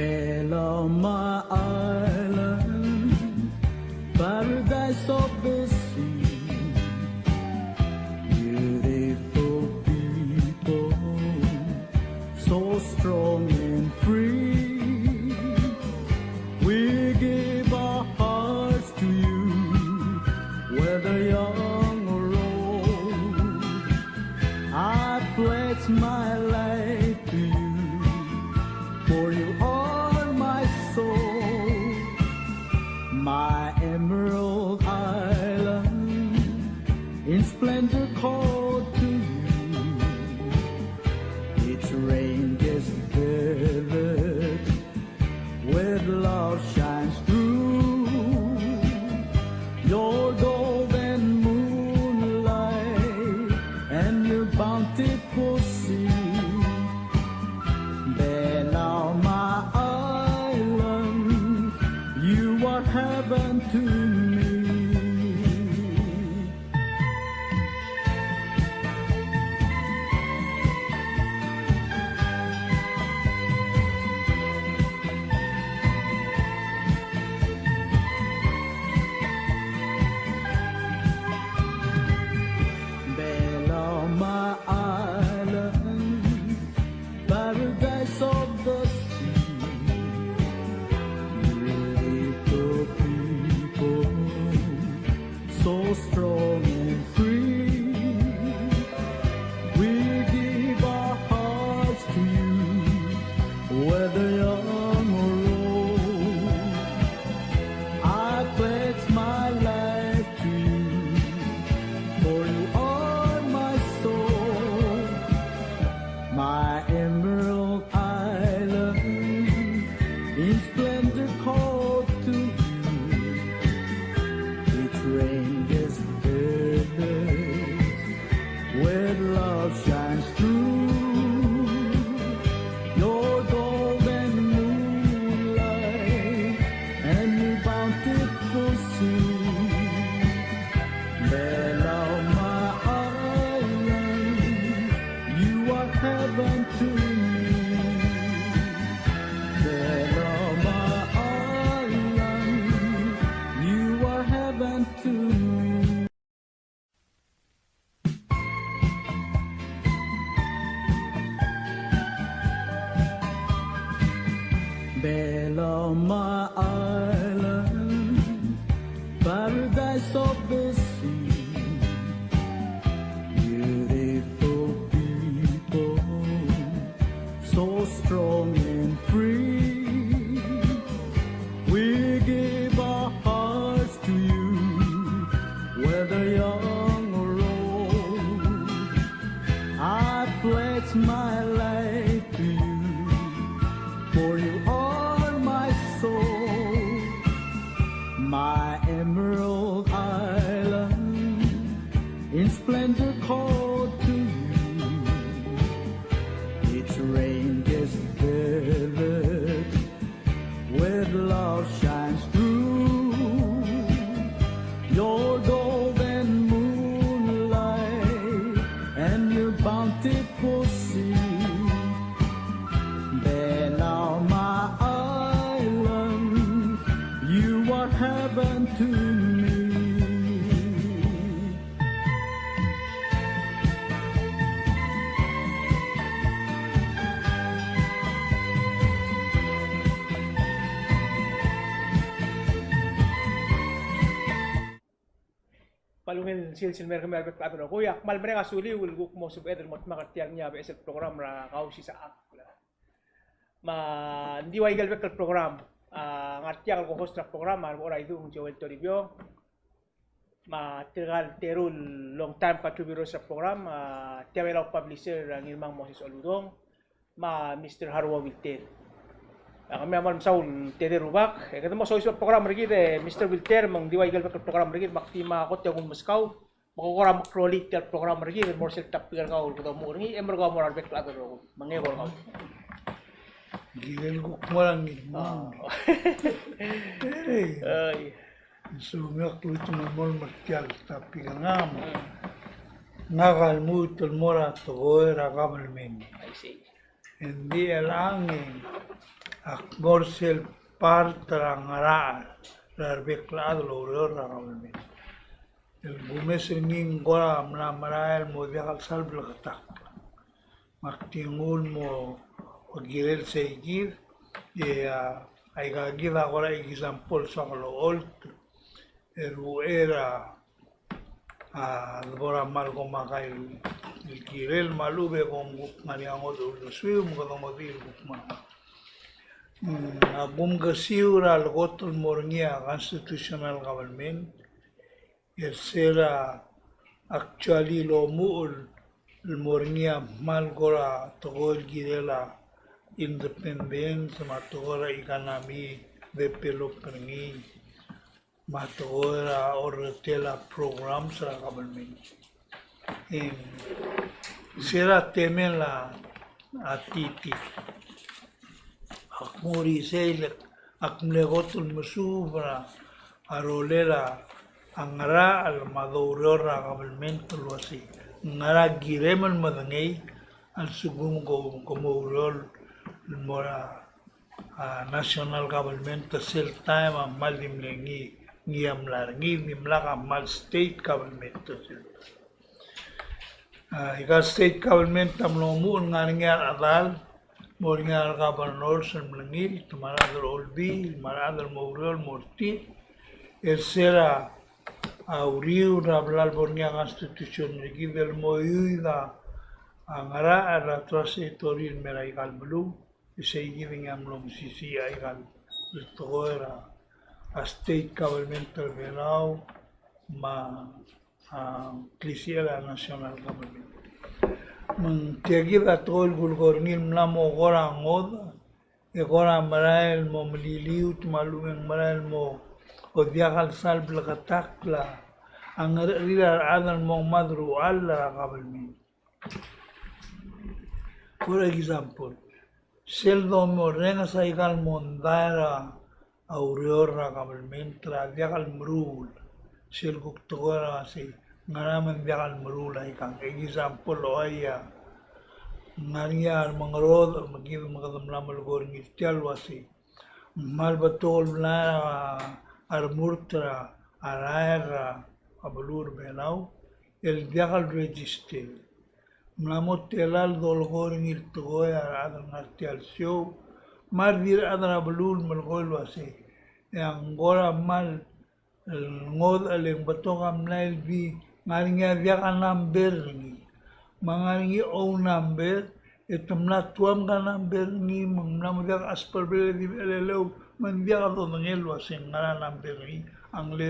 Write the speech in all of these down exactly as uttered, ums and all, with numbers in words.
Belau my island, paradise of the sea. Beautiful people, so strong and free. We give our hearts to you, whether young or old. I pledge my life to you, for you are my soul. My emerald island, in splendor called to you. Its ranges vivid, where love shines through. Your golden moonlight and your bountiful sea. Belau my island, you are heaven to me. Belau my island, paradise of the sea. Beautiful people, so strong and free. We give our hearts to you, whether young or old. I pledge my life to you, for you are my soul. My emerald island, in splendor called to you. Its ranges vivid, where love shines through. Your golden moonlight and your bountiful sea. Belau my island, you are heaven to me. Belau my island, you are heaven to me. Belau my island, paradise of the sea. Beautiful people, so strong and free. We give our hearts to you, whether young or old. I pledge my life to you, for you are my soul. My emerald island, in splendor called to you. Its ranges vivid, where love shines through. Your golden moonlight and your bountiful sea. Belau my island, you are heaven to me. Kmal ungil sils el mer kemiu a rebek el chad el rokui. Ak kmal mereng a suliu el kuk mo subed el mo dmak er tia el ngii a beches el program er a Kausisechakl. Me ng di ua ikel bek el program, a, ngar tiang el co-host er a program a Rubechor Aidung Joel Toribio. Me tirka el teru el long time contributors er a program, a, tia Belau publisher, a, Ngirmang Moses Oludong, me a Mister Haruo Wilter. A, kemiu a kmal mesaul el tede el rubak, e kede mo soiseb a program er kid e Mister Wilter, me ng di ua ikel bek el program er kid, me ak di me a kot e kuk meskau, me ko kora meklou tia el program er kid, el mo er sel topic er kau el kede omuchel er ngii, e mo er kau mo er a rebek el chad el rokui. Me ngii ko er kau. Ngii el kuk mo er ngii. A. Ei. Ai. Ng soam e ak lmuut el mo er tia el topic er ngak. Mm. Ngak a lmuut el mo er a tekoi er a government. I see. Ng di chelechang e ak mo er sel part er a ngerachel er a rebek el chad el oureor er a government. El kumes er ngii ng kora mla merael el mo diak el sal bleketakl. Me ak di nguu el mo kirel sei kid, e a, aika kid a kora example soak el ocholt er uchei er a, a, debo er a kmal komakai el kirel me a lechub e kom kuk ngar er ngii a ngodech el uldesuiu me kede ngodech el kuk mo. Mm, a kumkesiu er a lekot el mo er ngii a constitutional government, er se er a actually lomuchel el mo er ngii a kmal kora tekoi el kirel a independence me a tekoi er a economy develop er ngii me a tekoi er a orretel a programs er a government. Em, se er a temel a, a T T. Ak mo er isei el ak mle kot el mesuub er a rolel a ngerachel me a doureor er a government el uasei, ngera kirem el medengei a lsekum ko, kom oureor el mo er a, a, national government er sel taem a kmal di mle ngii, ngii a mla er ngii, dimlak a kmal state government er sel taem. A, ika state government a mlo muchel el ngar er ngii a rechedal, mo er ngii a regovernors el mlengilt, me a rechad er a olbiil, me a rechad el mo oureor el mo er tir, er se er a uriul er a bla lebo er ngii a constitution er kid el mo iuid a, a ngerachel er a trust territory el mei er aika el beluu, e sei kid e ng mlo mesisiich aika el tekoi er a, a state government er a Belau, me a a, klisichel a national government. Me ng tia kid a tekoi el kulekoi er ngii el mla mo kora ngodech, e kora merael el mo meliliut me a lechub e ng merael el mo diak el sal bleketakl a ngerecherir a rechad el mo ngmai er a uchei er a government. For example, sel domorrenges aika el mondai er a ureor er a government er a diak el meruul. Sel kuk tekoi er a uasei, ngera me ng diak el meruul aikang. Example, oi a, ng ngar er ngii a remengerodech me kid me kede mla melekoi er ngii tia el uasei, ng kmal betok el mlai a remurt er a rael er a beluu er a Belau el diak el register. Ng mla mo tela el dolekoi er ngii el tekoi a rechad el ngar tia el show, me a redil a rechad er a beluu el melekoi el uasei, e a ng kora kmal ngodech el ng betok a mlai el di ngar er ngii a diak a number er ngii. Me a ngar er ngii a ou number, e te mla tuam ka number er ngii, me ng mla mo diak a sberbel e di mecheleleu, me ng diak a dodengei el uasei ngera number er ngii, a ngele,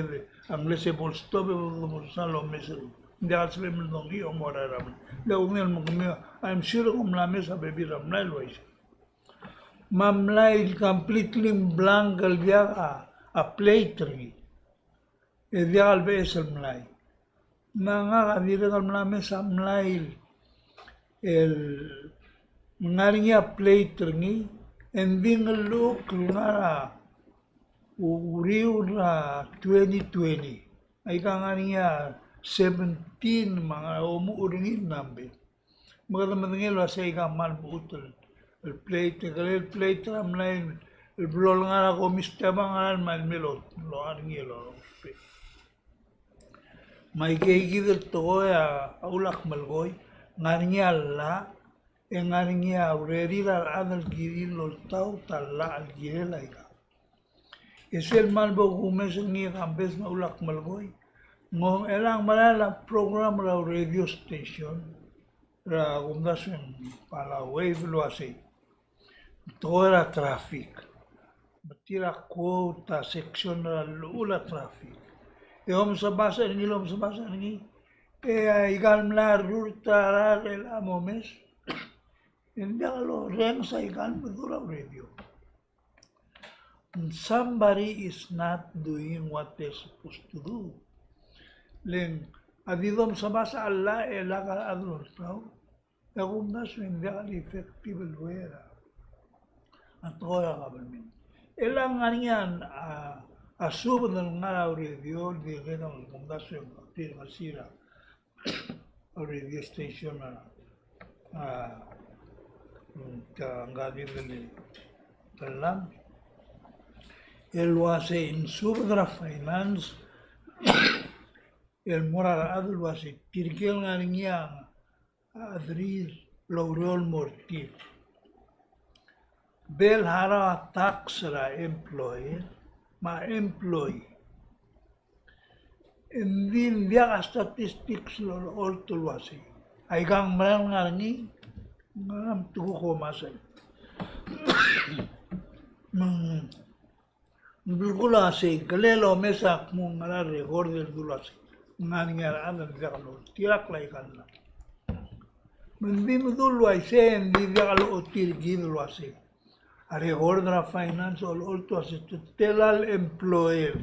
a ngele se bo lstop e bo domersal el omes er ngii. Ng diak el sebechem el dongii, e mo er a rael. Diak, ungil me kemiu, I'm sure kom mla mes a bebil er a mlai el uaisei. Me a mlai el completely blank el diak a, a plate er ngii. E diak el beches el mlai. Me ngak a dirrek el mla mes a mlai el, el ngar er ngii a plate er ngii, e ng di ngelluchek el ngar er a uriul er a twenty twenty. Aika ngar er ngii a seventeen me a ngar er a omuchel er ngii el number. Me kede medengei el uasei aika kmal mechut el plate, e kede el plate er a mlai el blo el ngar er a komis, tia a ngar er a mlai el mei el ot, el ngar er ngii el ot. Me aikei kid el tekoi a ulak melekoi, ngar er ngii a llach, e ngar er ngii a urerir a rechad el kirir el oltaut a llach el kirel aika. E sel kmal bo kumes er ngii e kambes me a ulak melekoi. Ng, e ng merael a program er a radio station er a kumdasu e ng Palau Wave el uasei, tekoi er a traffic. Me tir a quote a section er a llechul a traffic. E omesebasech er ngii, el omesebasech er ngii. E aika el mla rurt a rael el mo mes, e ng diak lorrenges aika el medu er a radio. Somebody is not doing what they're supposed to do. Le ng a di domsebasech a llach e lak a rechad el oltaut, e a kumdasu e ng diak el effective el ureor a tekoi er a government. E le ng ngar er ngii a, a subed el ngar er a ureor, di kede kumdasu e ng tir ngar er a a radio station a, a, mm, ta ngka di beli. Belau el uasei ng subed er a finance el mo er a rechad el uasei tirke el ngar er ngii a chederir el oureor el mo er tir. Bel harau a tax er a employer me a employee. Ng di ng diak a statistics el olecholt el uasei. Aika ng mera el ngar er ngii, ng mera el mteku ko masei. Me ng belkul a sei, kele el omes a kmo ng ngera el record el dul uasei. Ng ngar er ngii a rechad el diak loltirakl aika el llach. Me ng di me dul uaisei, ng di diak lochotii er kid el uasei. A record er a finance a olecholt el uasei te tela el employer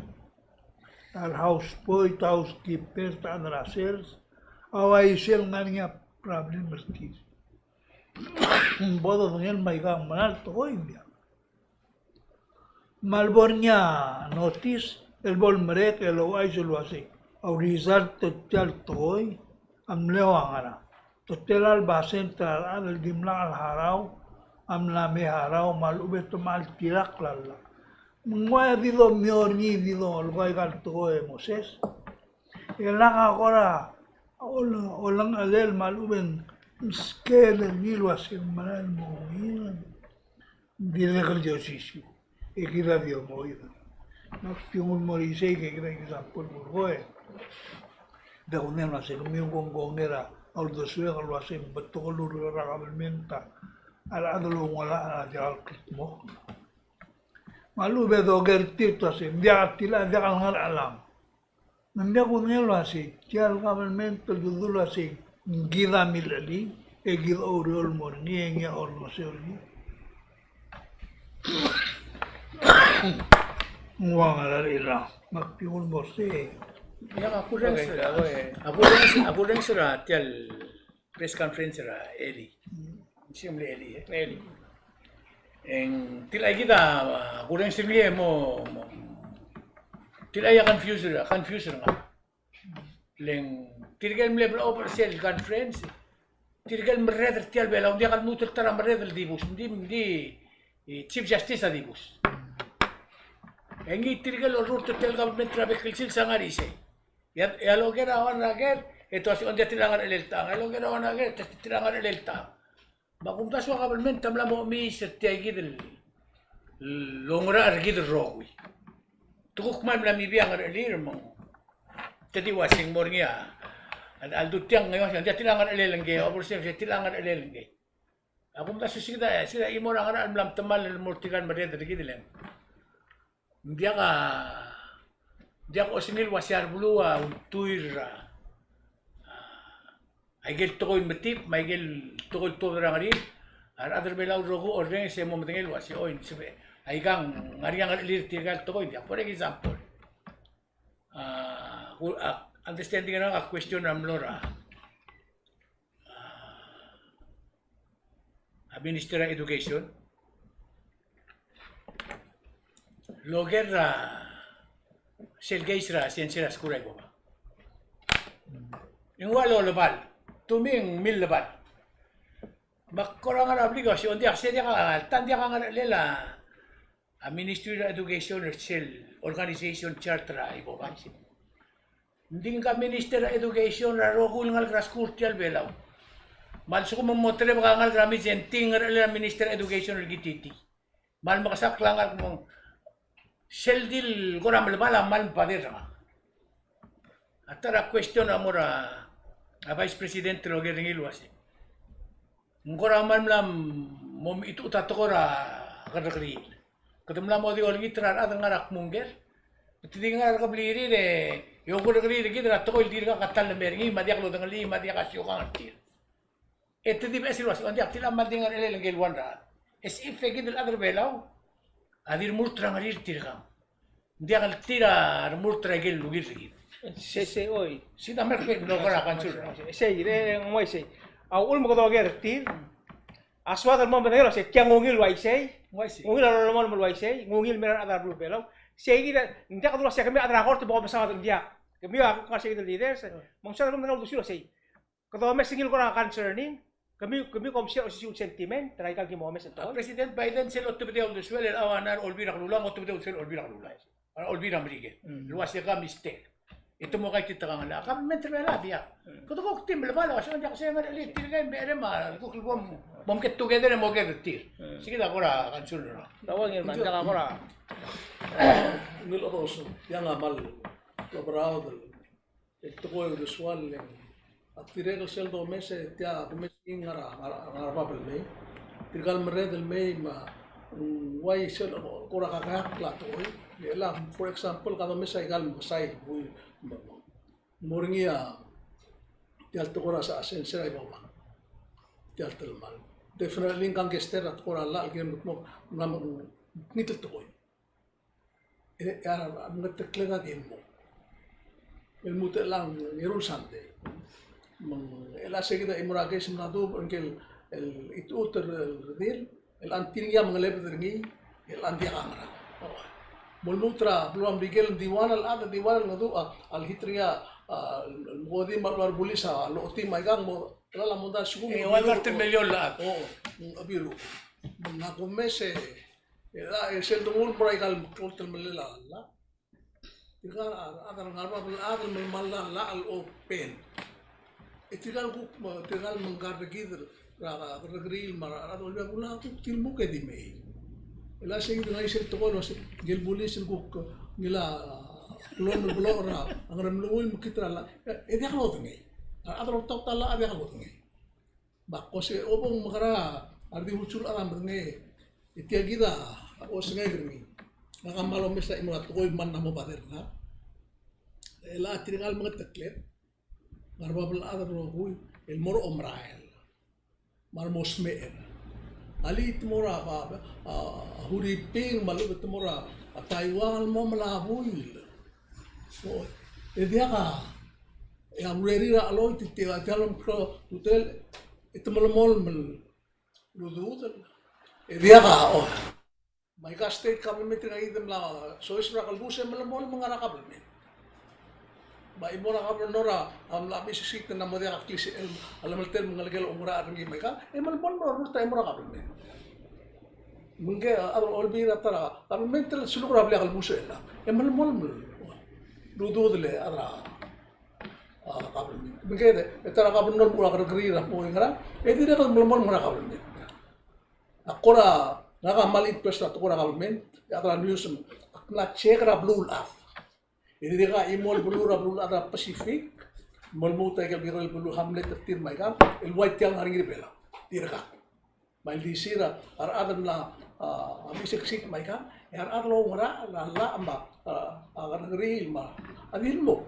er a houseboy, housekeeper, ta er a sers, a uaisei el ngar er ngii a problem er tir. Ng bo dodengei el me aika ng mera el tekoi, ng diak. Me a lebo er ngii a notice el bo lemerek el ouchais el uasei a result er tia el tekoi a mle ua ngera. Te tela el basent er a rechad el dimlak el harau a mla me harau me a lechub e te mla tirakl a llach. Me ng ua di domior er ngii, di dolekoi aika el tekoi e Moses. E lak a kora oleng, olengelel me a lechub e ng mesked er ngii el uasei ng mera el mo ungil. Ng dirrek el di osisiu. E kid a di omoid. Me ak di nguu el mo er isei, e kid a example el kulekoi. Ng diak kudengei el uasei kemiu ng kongei er a uldesuek el uasei ng betok el ureor er a kabelment a rechad el oungalach er a diak el kldmokl. Me a lechub e doker tir el uasei ng diak, tilecha diak el ngar er a chelam. Me ng diak kudengei el uasei tia el kabelment el dudul uasei ng kid a milchelii, e kid a oureor el mo er ngii, e ngii a orrenges er ngii. Ng ua ngera er chelechang, me ak di nguu el mo er sei. Ia, a kurrenges er a, a kurrenges, a kurrenges er a tia el press conference er a Eli. Ng sel mle Eli, e. Eli. E ng tilecha kid a, a, kurrenges er ngii e mo, mo, tilecha a confuse er, confuse er ngak. Le ng tirke el mle blechob er sel conference, tirke el merreder er tia el Belau, ng diak el lmuut el ta er a merreder el dibus, ng di, ng di, e, Chief Justice a dibus. E ngii tirke el orrurt er tia el government er a bek el sils a ngar er isei. E a, e a loker a ua ngera ker, e te uasei ng diak tilecha ngar er a chelel tang. E a loker a ua ngera ker, e te uasei tilecha ngar er a chelel tang. Me a kumdasu a kabelment a mla mo chemiis er tia kid el, el oungerachel er kid el rokui. Te kuk kmal mla mibii a ngerechelir me ng, te di uasei ng mo er ngii a, a, a ldu tiang e uasei ng diak tilecha ngar er a chelel ngkei, overseas, tilecha ngar er a chelel ngkei. A kumdasu se kid a, se kid a chimo er a ngerachel el mla metemall el mo er tirka el merreder er kid el ng Ng diak a, ng diak osengel el uasei a rebeluu a ultuil er a, a, aike el tekoi el metip, me aike el tekoi el tuobed er a ngerir, a rechad er a Belau el rokui a orrenges e mo medengei el uasei, oi, ng sebechel, aika ng ngar er ngii a ngerechelir tirka el tekoi, ng diak. For example, a, ku-, a, understanding er ngak a question er a mlo er a, a, a Minister er a Education el oker er a sel case er a sensei er a skuul er a Ikoba. Ng ua lolebal, to me ng millebal. Me ak kora ngar er a blik el uasei ng diak, se diak a, alta ng diak a ngerechelel a a Ministry er a Education er sel organization chart er a Ikoba. Ng di ngka Minister er a Education er a rokui el ngalek er a skuul er tia el Belau. Me a lsekum ng mo telebek a ngalek er a Mindszenty, ng ngerechelel a Minister er a Education el kititi. Me a lemekesakl a ngalek me ng sel di el kora melebal a kmal mebader er ngak. A ta er a question a mo er a, a Vice President el oker er ngii el uasei, ng kora kmal mla mo mechitechut a tekoi er a kerrekeriil. Kede mla mo di olengit er a rechad el ngar er a kmo ngker. Te di ngar er a keblirir e, e okerrekeriil er kid er a tekoi el dirkak a ta el lemei er ngii, me a diak lodengelii, me a diak a siukang er tir. E te di beches el uasei, ng diak, tilecha kmal di ngerechelel ngke el ua ngera. E se if e kid el chad er a Belau a di remurt er a ngerir tirkang, ng diak el tir a remurt er a ikel ungil er kid. Sei, sei, oi. Sei a mera el kmo ng kora concern. Sei, le ng uaisei. A uchul me kede oker er tir a soad el mo medengei el uasei tia ng ungil el uaisei. Ng uaisei. Ng ungil a lolemolem el uaisei, ng ungil el mei er a rechad er a beluu er a Belau. Sei kid, ng diak kede uasei kemiu a chad er a kort e bo mesaod, ng diak. Kemiu a kuk ngar sei kid el leaders. Me ng soad el mo medengei el uldesuir el uasei kede omes ngii el kora concerning, Kemiu, kemiu kom share osisiu el sentiment er aika el ki mo omes el tekoi. President Biden sel otebedii a uldesuel el ua ngera er a Olbiil er a Kelulau, otebedii a uldesuel el Olbiil er a Kelulau. A Olbiil er a Merikel. Mm. El uase ka mistake. E te mo kaititekangel a kabelment er a Belau a diak. Mm. Kede kuk di melebal a uase ng diak, se ngar er ngii tirka el me er a me a kuk el bom, bom get together e mo ker er tir. Mm. Sei kid a kora concern er ngak. Ng ua ngii el mle diak a kora. Ngii el odosu, tiang a kmal oberaod el tekoi el uldesuel el, a dirrek el sel domes e tia domes e ng ngar er a, ngar er a, ngar er a bab el mei. Tirka el merreder el mei me a, mm, ng uai sel kora kakeakl a tekoi. E le, for example, ka domes aika el mekesai, ui, mo er ngii a tia el tekoi er a se, se, se er a Ibobang. Tia el telemall. Definitely ng gangster a tekoi er a llach el kirem el kmo, ng mla mekngit el tekoi. E, e a, a mengeteklel a di mo. El lmuut el ngar er ngii a eru el sandei. Me ng, e le sei kid a chimo er a case me a dub, ngike el, el, it, it, el redil, el ngii a mengelebed er ngii, el ng diak a ngerang. Mo lmuut er a beluu er a Merikel, ng di ua el chad, di ua el ngedecheduch a, a lehit er ngii a, a, el mo di me a rebulis a lochotii me aikang mo, el a mondai a lsekum. E, ua el mo er a thirty million el chad. O, ng, a biru. Me ng a kumes e, E a, e sel donguu el mo er aika el meklou el telemellel a llach. Tirka a rechad el ngar er a bab el chad el melemall a llach el open. E tirka el kuk, tirka el mengkar er kid er a kerrekeriil me a rechad el Olbiil er a Kelulau a kuk di lmuk e di mei. E le sei kid a ngar er ngii sel tekoi el uase ngike el bulis el kuk ngilai a klou el beluu er a Ngeremlengui el mekngit er a llach. E diak lodengei. A rechad el oltaut a llach a diak lodengei. Me ak kmo se, obong, mekerang a redil el chad a medengei. E tia kid a osengek er ngii. Ngak a kmal omes a chimo er a tekoi me ng mla mo bader er ngak. E le tirka el mengeteklel, ngar er a bab el chad el rokui el mo er a omerael me a remo smecher. A lechub e te mo er a, a, a, a Huriping, me a lechub e te mo er a, a Taiwan el mo melai a buil. O, e diak a, e a urerir a cheloit, e tia, tia el omeklo, ultutelel, e te melemolem el udoud. E diak a, o. Me aika state government er ngii a di mla soiseb er a kelebus e melemolem el ngar er a government. Me a chimo er a governor a mla misiksik e ng mo diak a klisichel a lemeltel me ng ngelekel a oungerachel er ngii me aika, e melemolem el orrurt a chimo er a government. Me ngke a rechad er a Olbiil er a ta er a government el seluk er a blil a kelebus e chelechang e melemolem el udoud el chad er a, a, government. Me ngke e ta er a governor el mo er a kerrekeriil er a mo ngerang, e dirrek el melemolem el ngar er a government. A kora, ngak a kmal interest er a tekoi er a government, e a chad er a news, ak mla check er a beluulechad. E dirrek a chimo el beluu er a beluulechad er a Pacific, me lmuut aike el bek el beluu hamlet er tir me aikang, el uai tiang a ngar er ngii er a Belau. Dirkak. Me a ildisir a rechad el mla, a, misiksik me aikang, e a rechad el oungerachel a llach me a, a, a kerrekeriil me a di lmuk.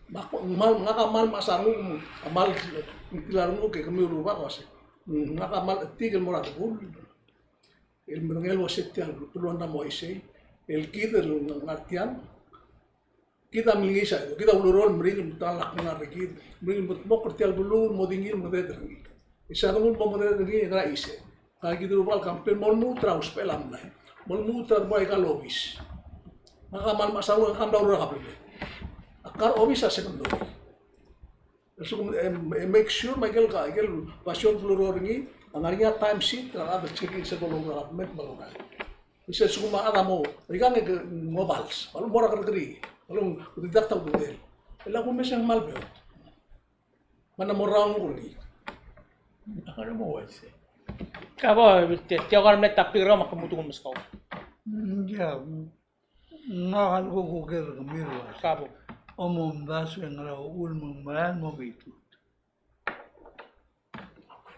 Me ak kmal, ngak a kmal mechas a renguk, a kmal, ng kmal renguk e kemiu el rubak a uase. Ngak a kmal chetik el mo er a tekoi el medengei el uase tia el beluu a mo uaisei, el kid el ngar tiang, kid a mlengiis a, kid a ulerolem el meringel me te ngar er kid, meringel me te mo er tia el beluu el mo di ngii el mengedereder er ngii. E se a donguu el mo mengedereder er ngii e ngera chisel. Ngka kid el rubak el campaign, mo lmuut er a usbechel a mlai, mo lmuut er a rubak aika el obis. Ngak a kmal mechas a renguk, ngak a mla oureor er a kabelment. A kar obis a secondary. E lsekum e, e make sure me aike el, aike el basio el ulerolem er ngii a ngar er ngii a time sheet er a rechad el check er sel bo loureor er a government me a loureor. E se lsekum a chad a mo, aikang e ke mo bals, me a lechub e mo er a kerrekeriil, me a lechub e deduct a ududel. E le a kumes e ng kmal beot. Me ng mo round er ngii. Ng mo uaisei. Ka bo, tia, tia kora mle topic er kau me ke mo kuk meskau. Mm, yeah. Ngak a leko kuk er kemiu el uase. Ka bo. Omdasu e ngera uchul me ng merael el mo bitut.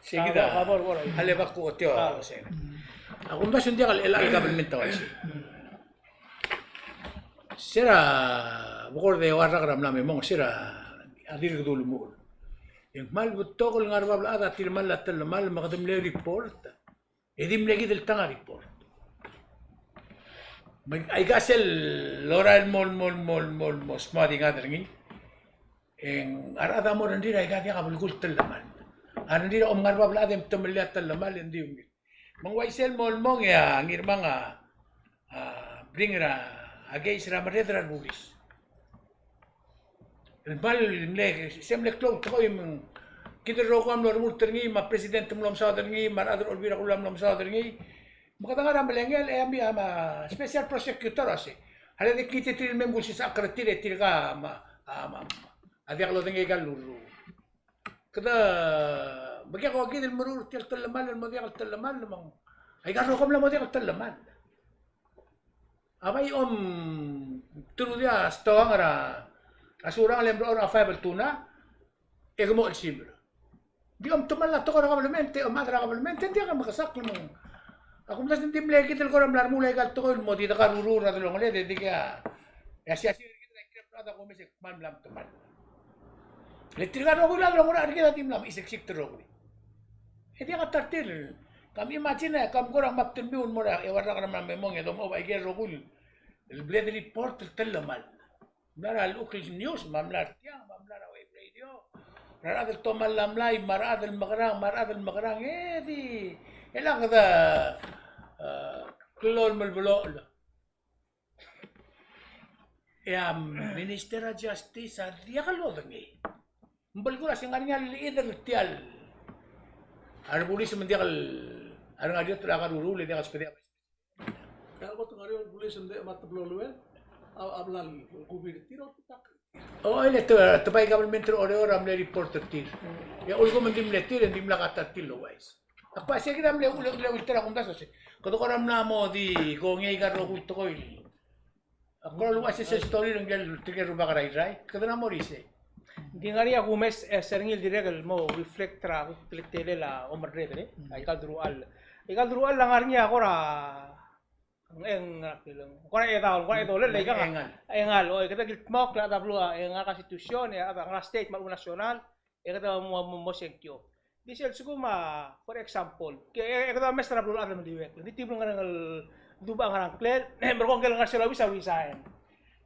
Sei kid a, ka bo, ka bo, ka bo. A le bak kuk tia, a, sei. Mm. A kumdasu ng diak el, el, el government a uaisei. Mm. Se er a, bekord e ua rak er a mla me mong, se er a dirk dul mur. E ng kmal betok el ngar er a bab el chad a tilemall a telemall me kede mle report. E di mle kid el tang a report. Me aika sel lorael el mo, mo, mo, mo, mo smodii a chad er ngii. E ng a rechad a mo rengrir a aika diak a belkul a telemall. A rengrir a omngar er a bab el chad e mtemellii a telemall e ng di ungil. Me ng uaisei el mo el mong e a Ngirmang a, a, bring er a, a case er a merreder er a rebulis. El kmal mle, se mle klou el tekoi me ng Kid el rokui a mlo remurt er ngii, me a president a mlo mesaod er ngii, me a rechad er a Olbiil er a Kelulau a mlo mesaod er ngii. Me kede ngar er a melengel, e a mi, a, me a special prosecutor a se, a le di kid a tir el mei me kulsisechakl er tir e tirka, me a, me a, me a diak lodengei aika el lurruul. Kede, me kede ko kid el meruul er tia el telemall, el mo diak el telemall, me ng, aika el rokui a mla mo diak el telemall. A bai om trudia stoang er a, a surang el mlo er a five el tuna, e ke mo chelsib er. Di om temall a tekoi er a kabelment, e om chad er a kabelment, e ng diak a mekesakl me ng. A kumdasu e ng di mle kid el kora mla remuul aika el tekoi el mo di dekaruruul er a delongeled, e di kea, e a siasing er kid el aike el rechad a kumes e kmal mla metemall. Le tirka el rokui el chad el ongerachel er kid a di mla mechisiksik el rokui. E diak a ta er tir. Kam imagine, kam kora map el miu el mo er a, e ua rak er a mla me mong, e domo aike el rokui el bla de report el telemall. Mla er a llechukl el news, me a mla er tiang, me a mla er a web radio. Er a rechad el tomall a mlai, me a rechad el mekerang, me a rechad el mekerang, e di, e lak de, e, klou el melebelochel. E a Minister er a Justice a diak lodengei. Ng belkul a se ng ngar er ngii a llechid er tia el, a rebulis me ng diak el, a rengar er ngii a karuruul, e diak el spedea. Kau kot ngar er ngii a rebulis me ng diak me a teblo el uel, a, a bla el kubi er tir a ultutakl. O, e le te, te bai government er a Oreor a mle report er tir. E a ulekum e ng di mle tir, e ng dimlak a ta er tir el ouchais. Ak ua se kid a mle, mle, mle ulter a kumdasu a se. Kede kora mla mo di kongei aika el rokui el tekoi. Ak kora ua se sel story er ngike el, tirke el rubak er a Irrai. Kede mla mo er isei. Ng di ngar er ngii a kumes, e, se er ngii el dirrek el mo reflect er a kuk teletelel a omerreder, e. Aika el deruchall. Aika el deruchall a ngar er ngii a kora, e ng, ng, kora chedaol, kora chedaol, e le ikang. Engal. Engal, o, e kede kildmokl a chad er a beluu, e ngar er a constitution, e a chad er a state, me a lechub a national, e kede mo, mo, mo sengkio. Di sel lsekum a, for example, ke, e, e kede omes er a beluu el chad el meliuekl. Di tibel ngar er ngii el dubech a ngar er a ngklel, e merekong ngike el ngar er sel obis a resign.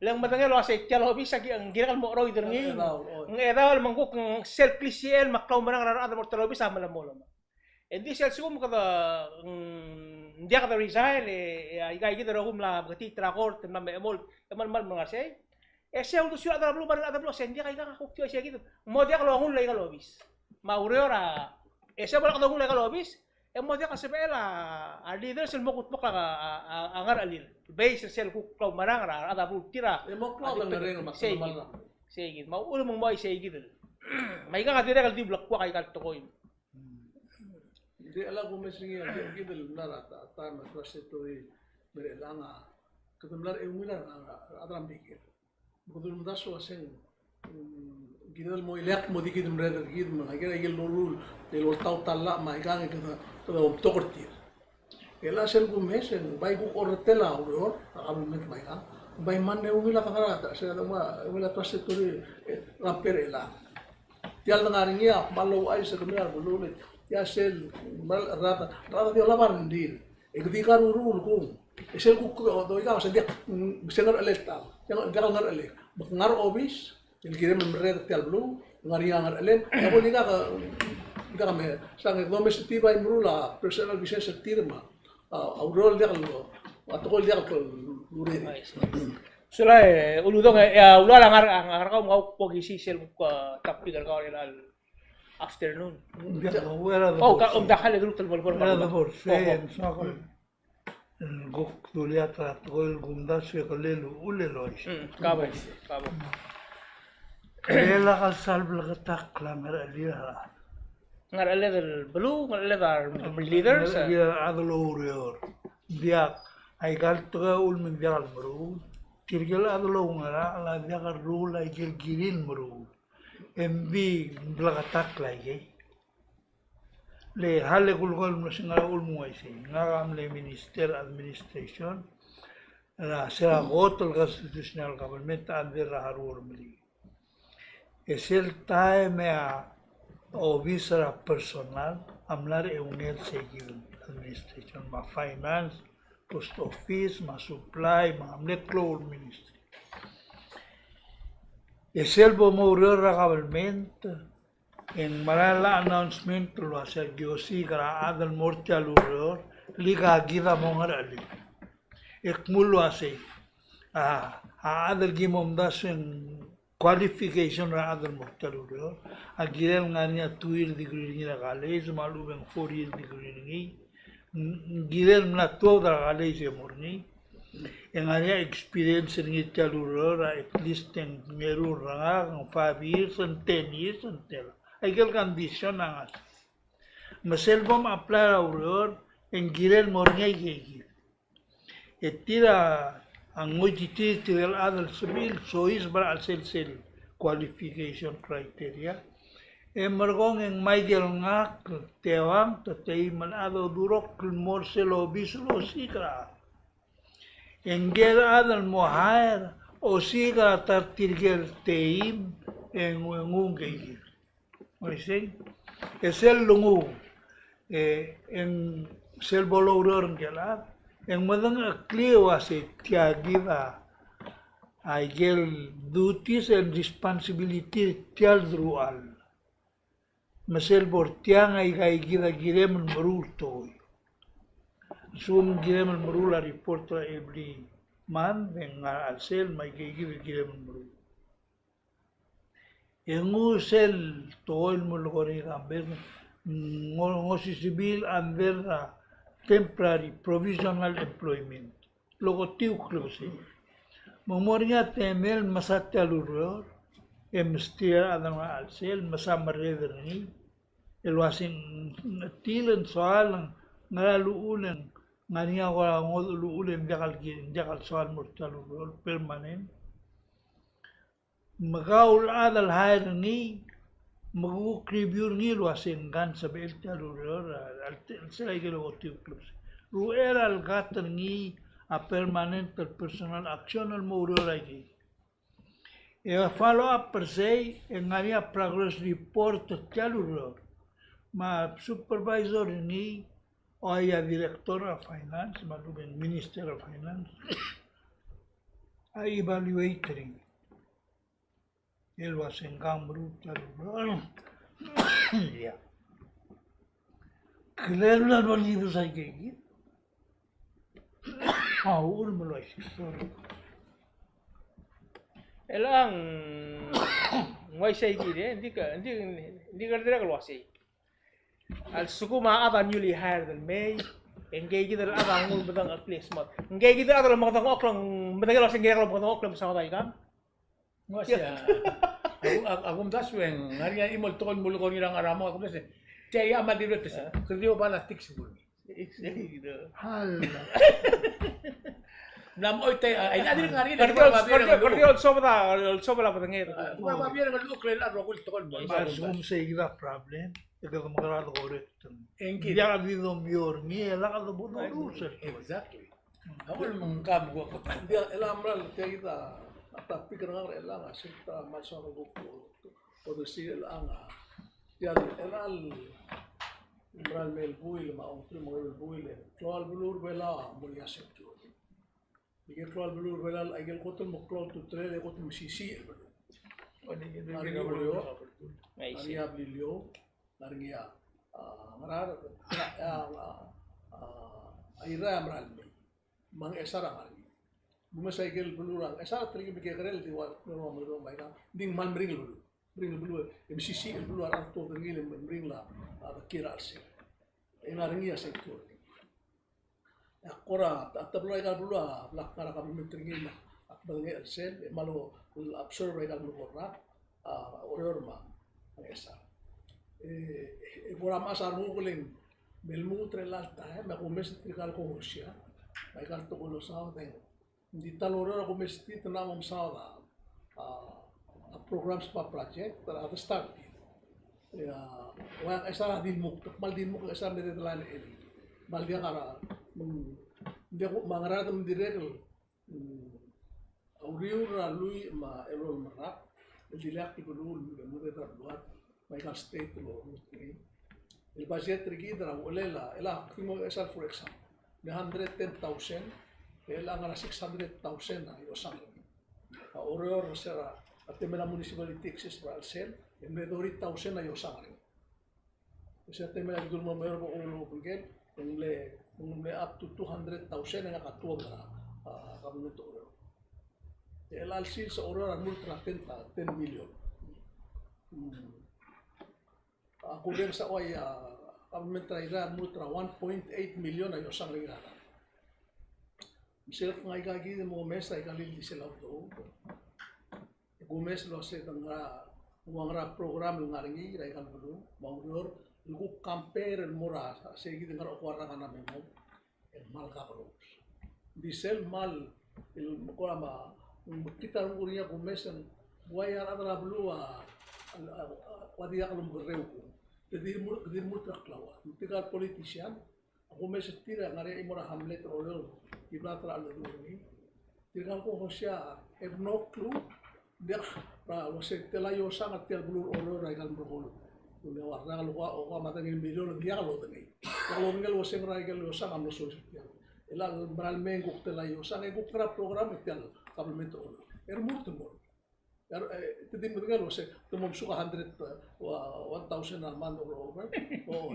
Le ng medengei el uasei tia el obis a ki, ng kirek el mo cheroid er ngii. Ng chedaol, o. Ng chedaol me ng kuk, ng sel klisichel me a klaumerang er a rechad el mo er tia el obis a melemolem. E ng di sel lsekum kede, mm, ng diak de resign, e, e aika kid el rokui a mla meketiit er a court, e mla me chemolt, e melemolem el ngar er sei. E sei a uldesuel a chad er a beluu, me a rechad er a beluu, se ng diak aika a kuk tia isei kid. Ng mo diak longull aika el obis. Me a ureor a, e sei a bo lak dongull aika el obis, e ng mo diak a sebechel a, a leaders el mo kudmokl a, a, a, a ngerechelir. Based er sel kuk klaumerang er a, a rechad er a beluu el tir a. E mo klou a dengerenger me a sei kid. Sei kid. Me a uchul me ng mo isei kid el. Me aika a dirrek el di blekoak aika el tekoi. Ng di a lak kumes er ngii a kid el mla er a ta, ta me a trajectory me er chelechang a, kede mla er a eungel a, a, a rechad er a Merikel. Me kede ulemdasu a se ng, mm, kid el mo ileakl el mo di kid el merreder er kid me aike el loruul, el oltaut a llach me aikang e kede, kede omtok er tir. E le sel kumes e ng bai kuk orretel a ureor, a kabelment me aikang, ng bai mle ungil a dengar, se a, ungil a trajectory, e, er a mper chelechang. Tia el dengar er ngii a kmal ouchais er kemiu a rebeluulechad, tia sel, kmal rechad, rechad a di olab a rengrir. E kede di karuruul kung. E sel kuk, o, doika, se diak, mm, se ngerechelel ta. Diak, diak ngerechelel. Me ke ngar er a obis, el kirem el merreder er tia el beluu, ngar er ngii a ngerechelel, e bo dikak, dikak me, sang e domes er tir bai meruul a personal business er tir me a, a ureor el diak el, a tekoi el diak el urerir. Sulang e, Uludong e, a, ulual a ngar, a ngar er kau me kau bo kisii sel kuk, a, topic er kau er chelecha el afternoon. Ng diak, o, er a, o, ka, divorce. Omdasu e kede lmuut el bo el, bo el, era bo el, divorce, o, e, o. Ng soak el kuk dulii a ta er a tekoi el kumdasu e kele uchul el ois. Mm, ka bo, ka bo. Kele lak el sal bleketakl a ngerechelir a rechad. Ngerecheled el beluu, ngerecheled a re-, leaders, e. Ngerecheled a rechad el oureor. Ng diak, aika el tekoi a uchul me ng diak el meruul. Tirke el chad el oungerachel a diak el ruul aike el kirir el meruul. E ng di bleketakl aikei. Le hale kulekoi el mlo se ng ngar er a uchul me ng uaisei. Ngak a mle minister administration er a se er a kot el constitutional government under er a Haruo Remeliik. E sel taem e a obis er a personnel a mla er a eungel seikid el administration, me a finance, post office, me a supply, me a mle klou el ministry. E sel bo moureor er a government, e ng merael a announcement el uasei a ki osiik er a chad el mo er tia el ureor, el ika kid a mo ngerechelir. E kmo el uasei, a, a chad el ki mo omdasu e ng qualification er a chad el mo er tia el ureor. A kirel ngar er ngii a two year degree er ngii er a college, me a lechub e ng four year degree er ngii. Ng kirel mla tuobed er a college e mo er ngii. E ng ngar er ngii a experience er ngii er tia el ureor, a at least e ng eru el rengak, ng five years, ng ten years, ng tela. Aike el condition a ngar. Me sel bom apply er a ureor, e ng kirel mo er ngii aike kid. E tir a ngoititerir tirke el chad el sebechir el soiseb er a chelsel sel qualification criteria. E merekong e ng mei el ngak el teuang, te teim el chad a odurokl el mo er sel obis el osiik er a chad. E ngike el chad el mo hire, osiik er a ta er tirke el teim, e ng, e nguu ngike kid. Uaisei, e sel lenguu, e, e ng sel bo loureor ngike el chad, e ng medengeklii el uasei tia kid a, aike el duties and responsibility er tia el deruchall. Me sel bo er tiang aika kid a kirem el meruul tekoi. Lsekum ng kirem el meruul a report er a every month, e ng ngar er a chelsel, me aike kid a kirem el meruul. E nguu sel tekoi el mo lekoi er ngii, ng, ng osisiu el under a temporary provisional employment. Lokotii el klebesei. Me ng mo er ngii a temel el mesa tia el ureor, e mesterir a rechad el ngar er a chelsel, mesa merreder er ngii, el uasei ng chetil e ng soal, ng ngera el uchul e ng ngar er ngii a kora ngodech el uchul e ng diak el ki-, ng diak el soal el mo er tia el ureor permanent. Me kau el chad el hire er ngii, me ke kuk review er ngii el uasei ngka ng sebechel tia el ureor, a, a, a, sel aike el lokotii el klebesei. Uchei er a lekat er ngii a permanent el personnel action el mo oureor er aike. E follow up er sei, e ng ngar er ngii a progress report er tia el ureor. Me a supervisor er ngii, a, a director er a finance, me a lechub e ng minister er a finance, a evaluate er ngii. El uasei ngka ng meruul tia el ureor. Ia. Kirel el ua di bes aike kid. A uchul me ng uaisei, sorry. Chelechang ng uaisei kid e, ng di ke, ng di, ng di ke dirrek el uasei. A lsekum a chad a newly hired el mei, e ngike kid el chad a nguu el medengeklii el smad. Ngike kid el chad el mekedengchokl, medengei el uasei ng kired el mekedengchokl el mesaod aikang. Ng uaisei. Ak, ak, ak omdasu e ng ngar er ngii a chimo el tekoi el mulekoi er ngii er a ngar er a mong, ak omdasu e tia a mal dirrek el, kede di oba a tiks el bo er ngii. Exactly. Hala. Ng mla mo oit a, a, a, a, dirrek ngar er ngii, kede di, kede di olsobel a, olsobel a bedenged. A, kora babier el ngelukl el a rokui el tekoi el mo. Me a lsekum sei kid a problem, e kede mekerang el correct. Engkid. Ng diak di domior er ngii, e lak de bo doruul sel tekoi. Exactly. Ak ulemuchel me ng kuk, ng diak, chelechang a mera el tia kid a topic er ngak er chelechang a sel ta mal soak el kuk, kuk, kuk, kuk, sel chelechang a, tia el, chelechang el mera el mei el buil, me a ongtir me a ongeru el buil, e klou a beluu er a Belau a mo er ngii a secure. Aike el klou a beluu er a Belau, aike el kot el mo klou a ultutelel, e kot el mesisiich el beluu. Ngar er ngii a Oreor, ngar er ngii a Beliliou, ngar er ngii a, a, Ngaraard, a, a, a, a Irrai a mera el mei. Me a Ngchesar a ngar er ngii. Kumes aike el beluu er a Ngchesar, te ringel me kekerei el di ua, me ua, me ua, me ua, ng di ng kmal meringel el beluu. Meringel el beluu, e mesisiich el beluu a rechad el tuobed er ngii el meringel a, a, bekiei er a chelsel. E ngar er ngii a secure. E ak kora, a teblo er aika el beluu a, bla kngar er a government er ngii me ak medengei a chelsel, e kmal absorb er aika el melekoi el rak, a, Oreor me a Ngchesar. E, e kora mechas a renguk el ng, me lmuut er chelecha el taem, me kumes tirka el kohosia, me aika el tekoi el losaod e ng Ng di ta el ureor a kumestiit e ng mo mesaod a, a, a programs me a project, a, a de start. E a, ua Ngchesar a dilmuk, te kmal dilmuk a Ngchesar me te delain el. Me ng diak a, me ng diak, me a Ngaraard me ng dirrek el, mm, a uriul er a lluich me a elolem el rak, el dileakl el beluu el muded er a beluad, me aika el state el orrenges er ngii. El budget er kid er a uchelel a, el a kmo Ngchesar, for example, ng hundred ten thousand, el a ngar er a six hundred thousand a iosang er ngii. A Oreor er se er a temel a municipality excess er a chelsel, e mle thirty thousand a iosang er ngii. E se er a temel a kldurmem er a bo el obengkel, e mle, e mle up to two hundred thousand e ngak a tuobed er a, a, government er a Oreor. Chelecha el sils a Oreor a lmuut er a ten, ten million. Hmm. A kudenges a ua ia, a government er a Irrai a lmuut er a one point eight million a iosang er ngii er a rechad. Me sel kngai aika kid e mo omes aika el ildisel a udoud. E kumes el uasei ng ngar er a, ng ua ngera program el ngar er ngii er aika el beluu, me a ureor, el kuk compare el mo er a, sei kid el ngar er a okeua el rak a mei mong. E kmal kakerous. Ng di sel kmal, el kora me, ng kid a renguk er ngii a kumes e ng ua ia a rechad er a beluu a, a, a, a, ua diak lomekerreu kung. Te di lmuut, di lmuut er a klauchad. Tirka el politician, a kumes er tir a ngar er ngii a chimo er a hamlet er a Oreor, di bla er a cheldecheduch er ngii. Tirka el ko hosea, have no clue, diak, er a uasei tela iosang er tia el beluu er a Oreor er aika el merekong. Ule ua, er a okeua, okeua me a tang el million, diak lodengei. Diak lodengei el uasei ngera aika el iosang a mlo soiseb er tia. Chelecha el mera el mei e ng kuk tela iosang, e kuk ngar er a program er tia el government er a Oreor. E remurt el mo. E, e, te di medengei el uasei, te mo mesuk a hundred, e, ua, one thousand a month or over. O,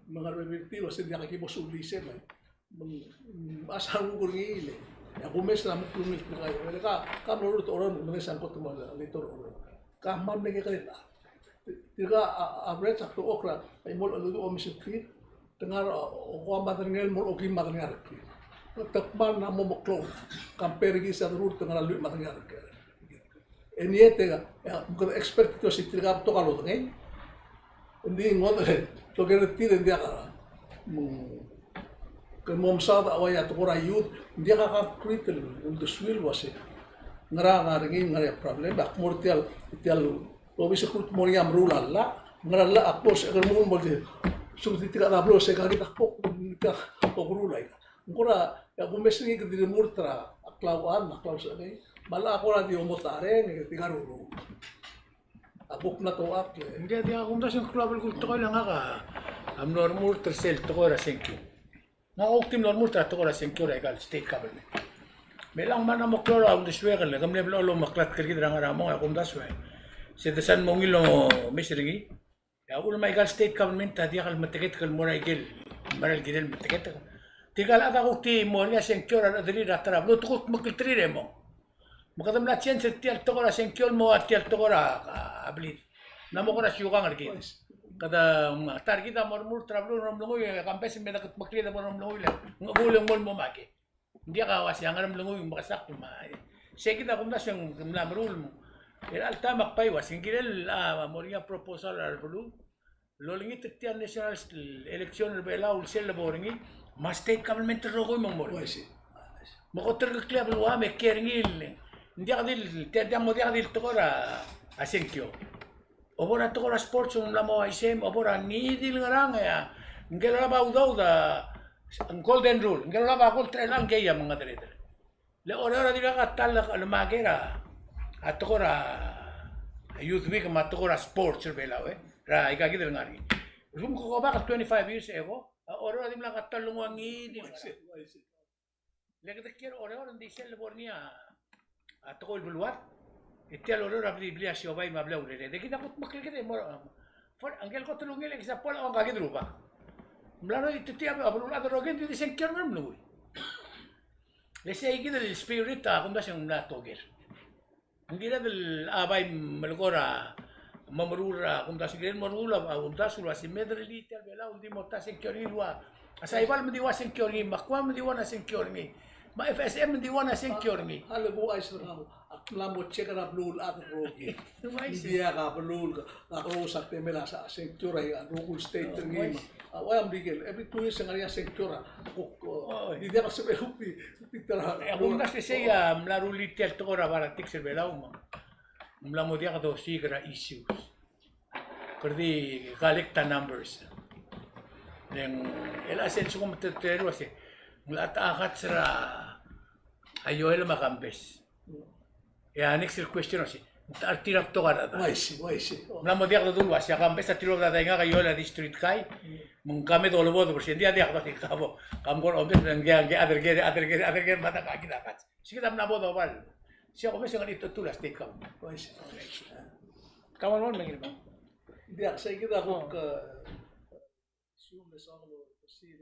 me ng ngar er a bebil er tir el uasei ng diak ki bo sulii sei me. Me ng, mm, a sa renguk er ngii le. E a kumes er a muk el ungil tirka el, e le ka, ka mlo ruul er a Oreor, me ng mesa ng kot el mo legislator er a Oreor. Ka kmal mle kekerei a. Tirka a, a average a kuk er a, a chimo el cheldecheduch a omes er tir. Te ngar er a, okeua me a tang el mo er a okeim me a tang el rak. Te kmal mla mo meklou. Compare er kid se a deruul te ngar er a lluich me a tang el rak. E ng di te, e, me kede expect el uasei tirka a betok a lodengei. Ng di ngodech, e, te oker er tir e ng diak a, mm, ke mo mesaod a ua ia tekoi er a youth, ng diak a concrete el uldesuir el uasei ngera a ngar er ngii, ngar er ngii a problem, ak mo er tia el, tia el obis el kuk mo er ngii a meruul a llach, ngera el llach a kbo se ke remuul el mo di, sel tirka a blo se ka kid a kbo, ka kbo keruul aika. Ng kora, e a kumes er ngii ke di remurt er a klauchad, me a klausechekei, me a llach a kora di omotareng, e di ngar er a ureor. A kuk mla touchakl e. Ng diak, diak, a kumdasu e ng klou a belkul tekoi el ngak a mlo remurt er sel tekoi er a sengkio. Ngak a kuk di mlo remurt er a tekoi er a sengkio er aika el state government. Me chelechang me ng mla mo klou a uldesuek el, ke mle blechoel el omeklatk er kid er a ngar er a mong, a kumdasu e. Se de sel mo ungil el omes er ngii. E a uchul me aika el state government a diak el meteketek el mo er a ikel mera el kirel meteketek. Tirka el chad a kuk di mo er ngii a sengkio er a rechederir er a ta er a beluu, te kuk meklterir e mong. Me kede mla change er tia el tekoi er a sengkio el mo ua tia el tekoi er a, a, a blid. Ng mla mo kora siukang er kid. Kede, mm, ta er kid a mo remurt er a beluu el mo mlenguiu, e kambes me de kudmeklii e de bo mlenguiu le, ng chebuul e ng mo el mo make. Ng diak a uasei a ngar er a mlenguiu me kesakl me a, e, sei kid a kumdasu e ng mla meruul me. E a chelecha el taem ak bai uasei ng kirel a mo er ngii a proposal er a beluu el olengit er tia el national election er a Belau el sel lebo er ngii, me a state government el rokui me ng mo er ngii. Me kot er a keklii a beluu me kiei er ngii el, ng diak di, tia, tia mo diak di el tekoi er a sengkio. Obo er a tekoi er a sports, ng mla mo uaisei, obo er a ngii di el ngerang e a, ngike el olab a udoud a, ng golden rule, ngike el olab a gold er chelechang ngii a mengedecheduch. Le Oreor a dirkak a ta el, el make er a, a tekoi er a Youth Week me a tekoi er a sports er a Belau, e. Er aika kid el ngar er ngii. Lsekum ke go back twenty-five years ago, a Oreor a dimlak a ta el nguu a ngii di el ngerang. Le kede kiei er a Oreor, ng di sel lebo er ngii a, a tekoi el beluad. E tia el Oreor a bla di, bla di siobai me a bla di urered. E kid a kudmeklii kid e mo, for, ngike el kot el ungil e kid a bo el ua ngka kid el rubak. Ng mla er ngii a tia a beluulechad el rokir, ng di sengkio er a Ngeremlengui. Le sei kid el spirit a kumdasu e ng mla toker. Ng kired el a bai melekoi er a mo meruul er a kumdasu, kired el mo ruul a kumdasu el uasei me derellii tia el Belau el di mo ta sengkio er ngii el ua. A Saipan me ng di ua sengkio er ngii, me a Guam me ng di ua a sengkio er ngii, me a F S M me ng di ua a sengkio er ngii. A le buai se er kau, ak mla mo check er a beluulechad el rokir. Ng diak a beluulechad, a kakerous a temel a sengkio er a rokui el state er ngii me. A ua ia merikel, every two years e ng ngar er ngii a sengkio er a kuk, o, di diak a sebechel kuk di, di ta er a. E a kumdasu e sei a mla rullii tia el tekoi er a politics er a Belau me ng mla mo diak dosiik er a issues. Kede di collect a numbers. Le ng, el a sel lsekum te, te, te, uase, ng locha ta a kats er a ioel me a kambes. E a next question a se, ng techa er tir a betok a rechad? Uaisei, uaisei. Ng mla mo diak dodu el uase a kambes a tilobed a daingak a ioel a district kai, me ng kmal dolebo el uase ng diak, diak, diak, ka bo, ka mkora omes, ng diak, ng diak, other care, other care, other care, me a ta kid a kats. Sei kid a mla bo dobal. Sei a kumes e ng ngar er ngii a ultuil a state government. Uaisei. Ka mla mo mekngit. Diak, sei kid a kuk, e, assume le soak el proceed.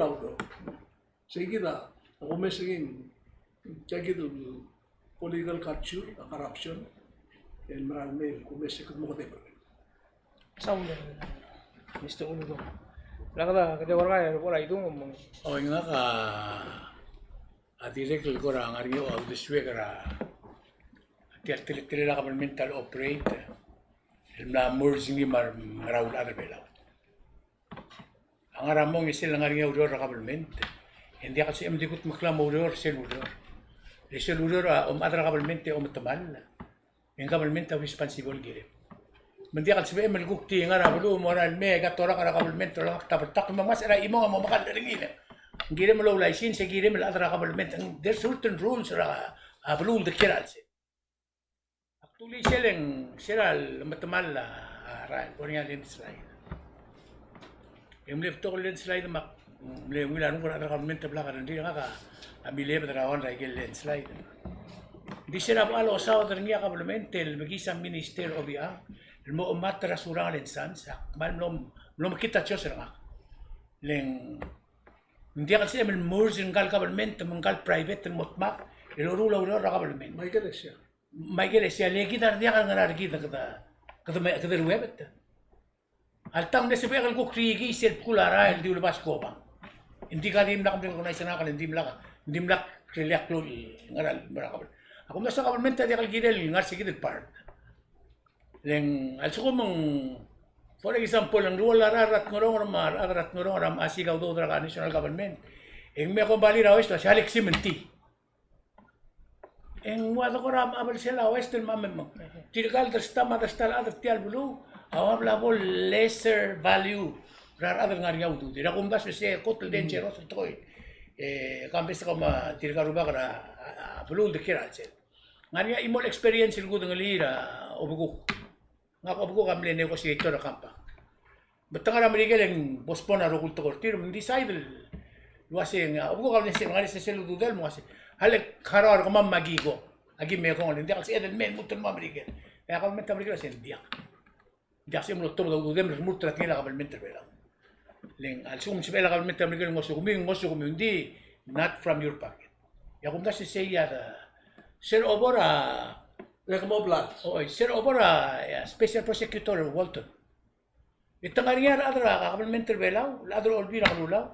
a ureor. Sei kid a kumes er ngii, tia kid el political culture a corruption el mera el mei el kumes e kede mo kedeb er ngii. Sound, Mister Uludong. Lak da kede ua er ngii a rebo er a idung me ng. O, ngak a, a dirrek el kora ngar er ngii a uldesuek er a tia el teletelel a kabelment el operate el mla merge er ngii me a, me a rechad er a Belau. A ngar er a mong e sel ngar er ngii a ureor er a kabelment, e ng diak el sebechem el di kudmeklau me a ureor er sel ureor. Le sel ureor a omechad er a kabelment e ometemall, e ng kabelment a responsible el kirem. Me ng diak el sebechem el kuk di ngar er a beluu me ng ua el mei e aika torak er a kabelment el olengakl a ta el betak, me ng mesa er a chimong a mo mekall er ngii. Ng kirem el oulicense e kirem el chad er a kabelment. There's certain rules er a, a beluu el dekiei er a chelsel. Actually, sel, sel lemetemall a, a rael, bo er ngii a landslide. E ng mle betok el landslide me ak mle ungil a renguk er a rechad er a kabelment el blak a rengrir, ngak a milebed er a one er a ikel landslide. Ng di sel bo losaod er ngii a kabelment el mekiis a Minister Obichang el mo omat er a Surangel and Sons, ak kmal mlo, mlo mekngit a choice er ngak. Le ng diak el sebechem el merge er ngka el kabelment me ngka el private el mo dmak el loruul a ureor er a kabelment. Michael Esia. Michael Esia, le kid a re diak el ngar er kid, kede, kede me, kede ruebet. Alta ng mle sebechek el kuk rikiis el bkul a rael el di ulebas kobang. Ng di ka dimlak mle recognize er ngak, ng dimlak, ng dimlak release a klou el ngar er a, me a kabel. A kumdasu a kabelment a diak el kirel ngar er se kid el part. Le ng a lsekum ng, for example, ng ruoll a rechad er a Tngeronger me a rechad er a Tngeronger a mechas a udoud er a national government, e ng me kombalii er a West, se a lak simentii. E ng ua de kora mla belsel a West el mla me, me tirka el dersta me a dersta el chad er tia el beluu a ua bla bo el lesser value er a rechad el ngar er ngii a ududir. A kumdasu e se kot el dangerous el tekoi. E, kambes e kau me tirka el rubak er a, a, a beluu el dekiei er a chelsel. Ng ngar er ngii a chimo el experience el kudengelii er a obekuk. Ngak a obekuk a mle negotiator er a compact. Me te ngar er a Merikel e ng postpone a rokui el tekoi er tir, me ng decide el uase ng, a obekuk a mle se, ngar er ngii a sesei el ududel me ng uase, a le harau er kemam me aki ko, aki mekong, le ng diak el sebeched el mei el lmuut el mo er a Merikel. E a kabelment er a Merikel a se ng diak. Ng diak sebechem el oltobed a ududem el remurt er a tekingel a kabelment er a Belau. Le ng a lsekum ng sebechel a government er a Merikel el ngosukemiu, ngosukemiu, ng di not from your pocket. E a kumdasu e sei a de, se er a obor a, Rek Moblat. Oi, se er a obor a, a special prosecutor Walton. E te ngar er ngii a rechad er a government er a Belau, el chad er a Olbiil er a Kelulau,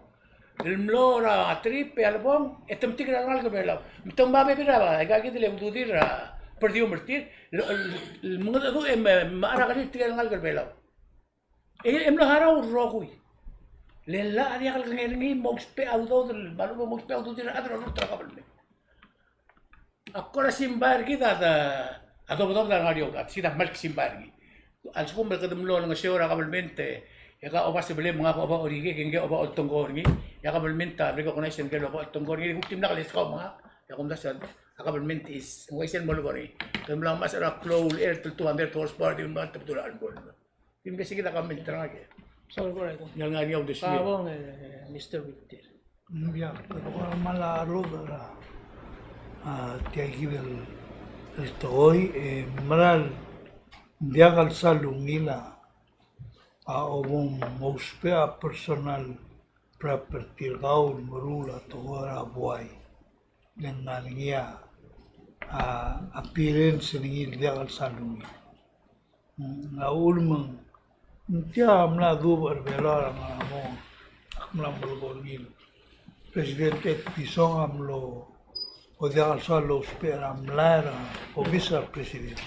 el mlo er a trip e a lebong, e te metik er a rengalek er a Belau. Me te ngmai a bebil er a, aika kid el ududir er a, perdium er tir, el, el, el mengedecheduch e me, me a cheral tirke el ngalek er a Belau. E, e mlo harau el rokui. Le ng locha diak el kengei er ngii, mo ousbech a udoud, me a lechub e mo ousbech a ududir a rechad el orurt er a government. A kora simbai er kid a, a dobedobed a ngar er eou, a sei a kmal simbai er ngii. A lsekum e kede mlo olengeseu er a government e, e ke oba sebelem me ngak a oba orikek, e ngke a oba oltengko er ngii, e a government a recognize ngke el oba oltengko er ngii, e kuk dimlak leskau me ngak, e a kumdasu a government is, ng uaisei el mo leko er ngii. Kede mla ngmasech er a klou el air el two hundred horsepower, di mla tebedul a chelebuul. Di mkasik a comment er ngak e. Sorry, go ahead. Ng ngar er ngii a uldesuir. Ka bong, e, Mister Victor. Mm, ia, kede kora mla ruebet er a, a, tia kid el, el tekoi, e, meral diak el sal ungil a, a, obong ousbech a personal property er kau el meruul a tekoi er a buai. Le ng ngar er ngii a, a, appearance er ngii el diak el sal ungil. Mm, a uchul me ng, ng tia a mla dubech er a Belau er a ngar er a mong, ak mla melekoi er ngii. President Etpison a mlo, o diak el soal lousbech er a mlai er a obis er a president.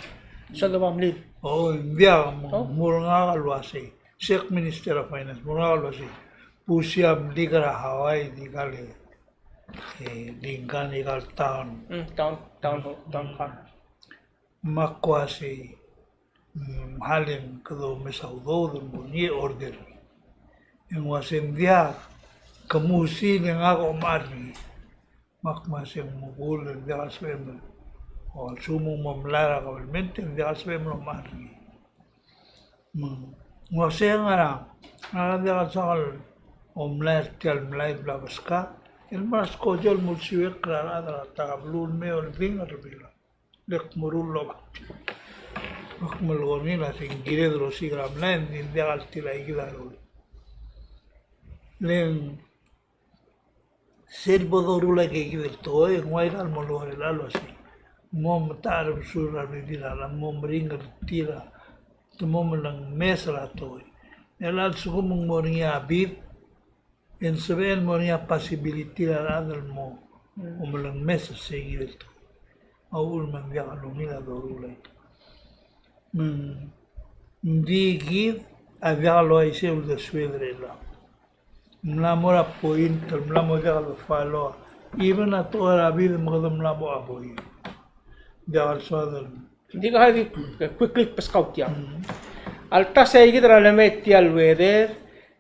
Soal oba mlil. O, ng diak, me ng, oh, mur ngak el uasei. Sek Minister of Finance, mur ngak el uasei. Pusi a mlik er a Hawaii di kal, e, di ngkang di kal town. Mm, town, town, town hall. Me ak uasei, mm, haleng kede omes a udoud el mo er ngii e order. E ng uasei ng diak, ke musi e ngak a omechar er ngii. Me ak uasei ng mekull e ng diak el sebechem el, o, a lsekum ng mo mlai er a government e ng diak el sebechem el omechar er ngii. Me ng uasei ngar er a, ngar er a diak el soak el omlai er tia el mlai el bla beskak, el mla skojo el mo olsiuekl er a rechad er a ta er a beluu el mei e oldingel er a Belau. Le ak meruul el oba. Me ak melekoi er ngii el uasei ng kired el osiik er a mlai, e ng di diak el tilai kid a rolel. Le ng sel bo doruul aike kid el tekoi, e ng ua ikal mo lorael el uasei. Ng mo metacherbesul er a rebebil er a rechad, ng mo meringel er tir a, te mo melengmes er a tekoi. E a lsekum ng mo er ngii a bid, e ng sebechel el mo er ngii a possibility er a rechad el mo, mm, omelengmes er sei kid el tekoi. A uchul me ng diak lungil a doruul aike. Me ng di kid a diak loisei el uldesued er chelechang. Ng mla mo er a point el mla mo diak el follow. Even a tekoi er a bid me kede mla mo avoid. Diak el soad el Ng di ka di, quickly beskau tiang. Mm. A lta sei kid er a lemei tia el weather,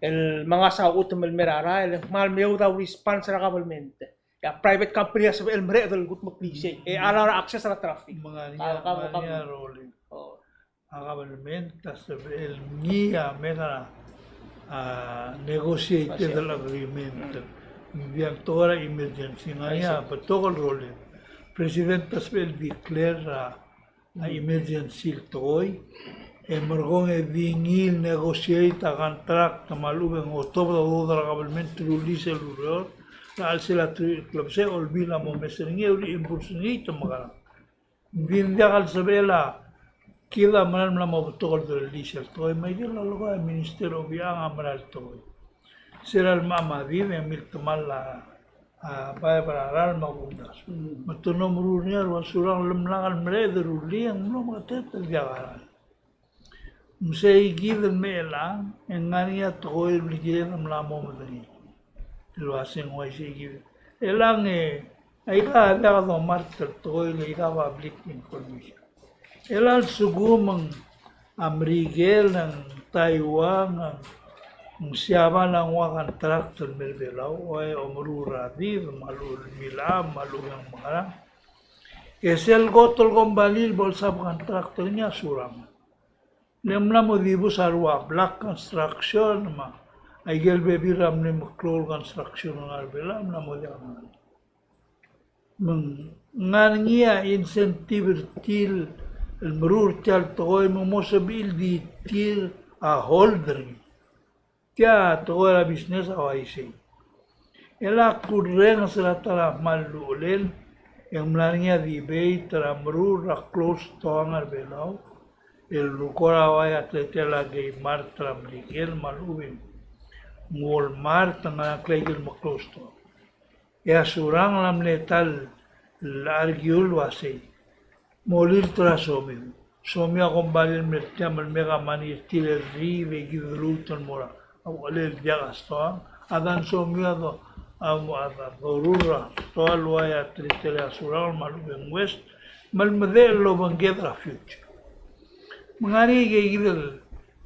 el mengasech a chutem el mei er a rael, e ng kmal meoud a response er a government. E a private company a sebechel el mereched el kudmeklii sei. E a lak er a access er a traffic. Me ng ngar er ngii a, me ng ngar er ngii a rolel. Oh. A government a sebechel ngii a mekera, a, negotiated el agreement. Mm. Ng di a tekoi er a emergency, ng ngar er ngii a betok el rolel. President a sebechel el declare a a emergency el tekoi, e merekong e di ngii el negotiate a contract me a lechub e ng otobed a udoud er a government el rullii sel ureor er a chelsel a teruich el klebesei, Olbiil a mo omes er ngii e reimburse er ngii te mekerang. Ng di ng diak el sebechel a kid a mera el mla mo betok el dorellii sel tekoi, me aike el lolekoi a Minister Obichang a mera el tekoi. Se er a lemecham a did e miltemall a a, bai er a ralm a kumdasu. Mm. Me te mlo meruul er ngii a rua Surangel el mlak el mereched el rullii e ng mlo meketeketang el diak a ralm. Me sei kid el mei er chelechang, e ng ngar er ngii a tekoi el kired el mla mo medengei. El uasei ng uaisei kid. Chelechang e, aika a diak domart el tekoi el aika public information. E a lsekum ng a Merikel, ng Taiwan, ng Siabal a nguu a contract el mei er a Belau, e omeruul er a did, me a lechub e ng milecham, me a lechub e ng mekerang. E sel kot el kombalii el bo el subcontract er ngii a Surangel. Le ng mla mo dibus a rua Black Construction, me aike el bebil er a mle meklou el construction el ngar er a Belau, mla mo diak a ngalek. Me ng ngar er ngii a incentive er tir el meruul er tia el tekoi me mo sebechir el di tir a holder er ngii. Tia tekoi er a business a uaisei. E a kurrenges er a ta er a kmal uchelel, e ng mla er ngii a debate er a meruul er a closed store er a Belau, el leko er a ua ia teletelel a Kmart er a Merikel me a lechub e ng Walmart, ng ngar er ngii a ikel me closed store. E a Surangel a mle ta el argue el uasei, molilt er a somiu. Somiu a kombalii el mei er tiang me lmake a money er tir el riid e kid a lmuut el mo er a uchelel el diak a stoang. A dang somiu a do, a mo a do, doruul er a stoang el ua ia teletelel a Surangel me a lechub e ng West, me le medechel el obengked er a future. Me ng ngar er ngii a ikakid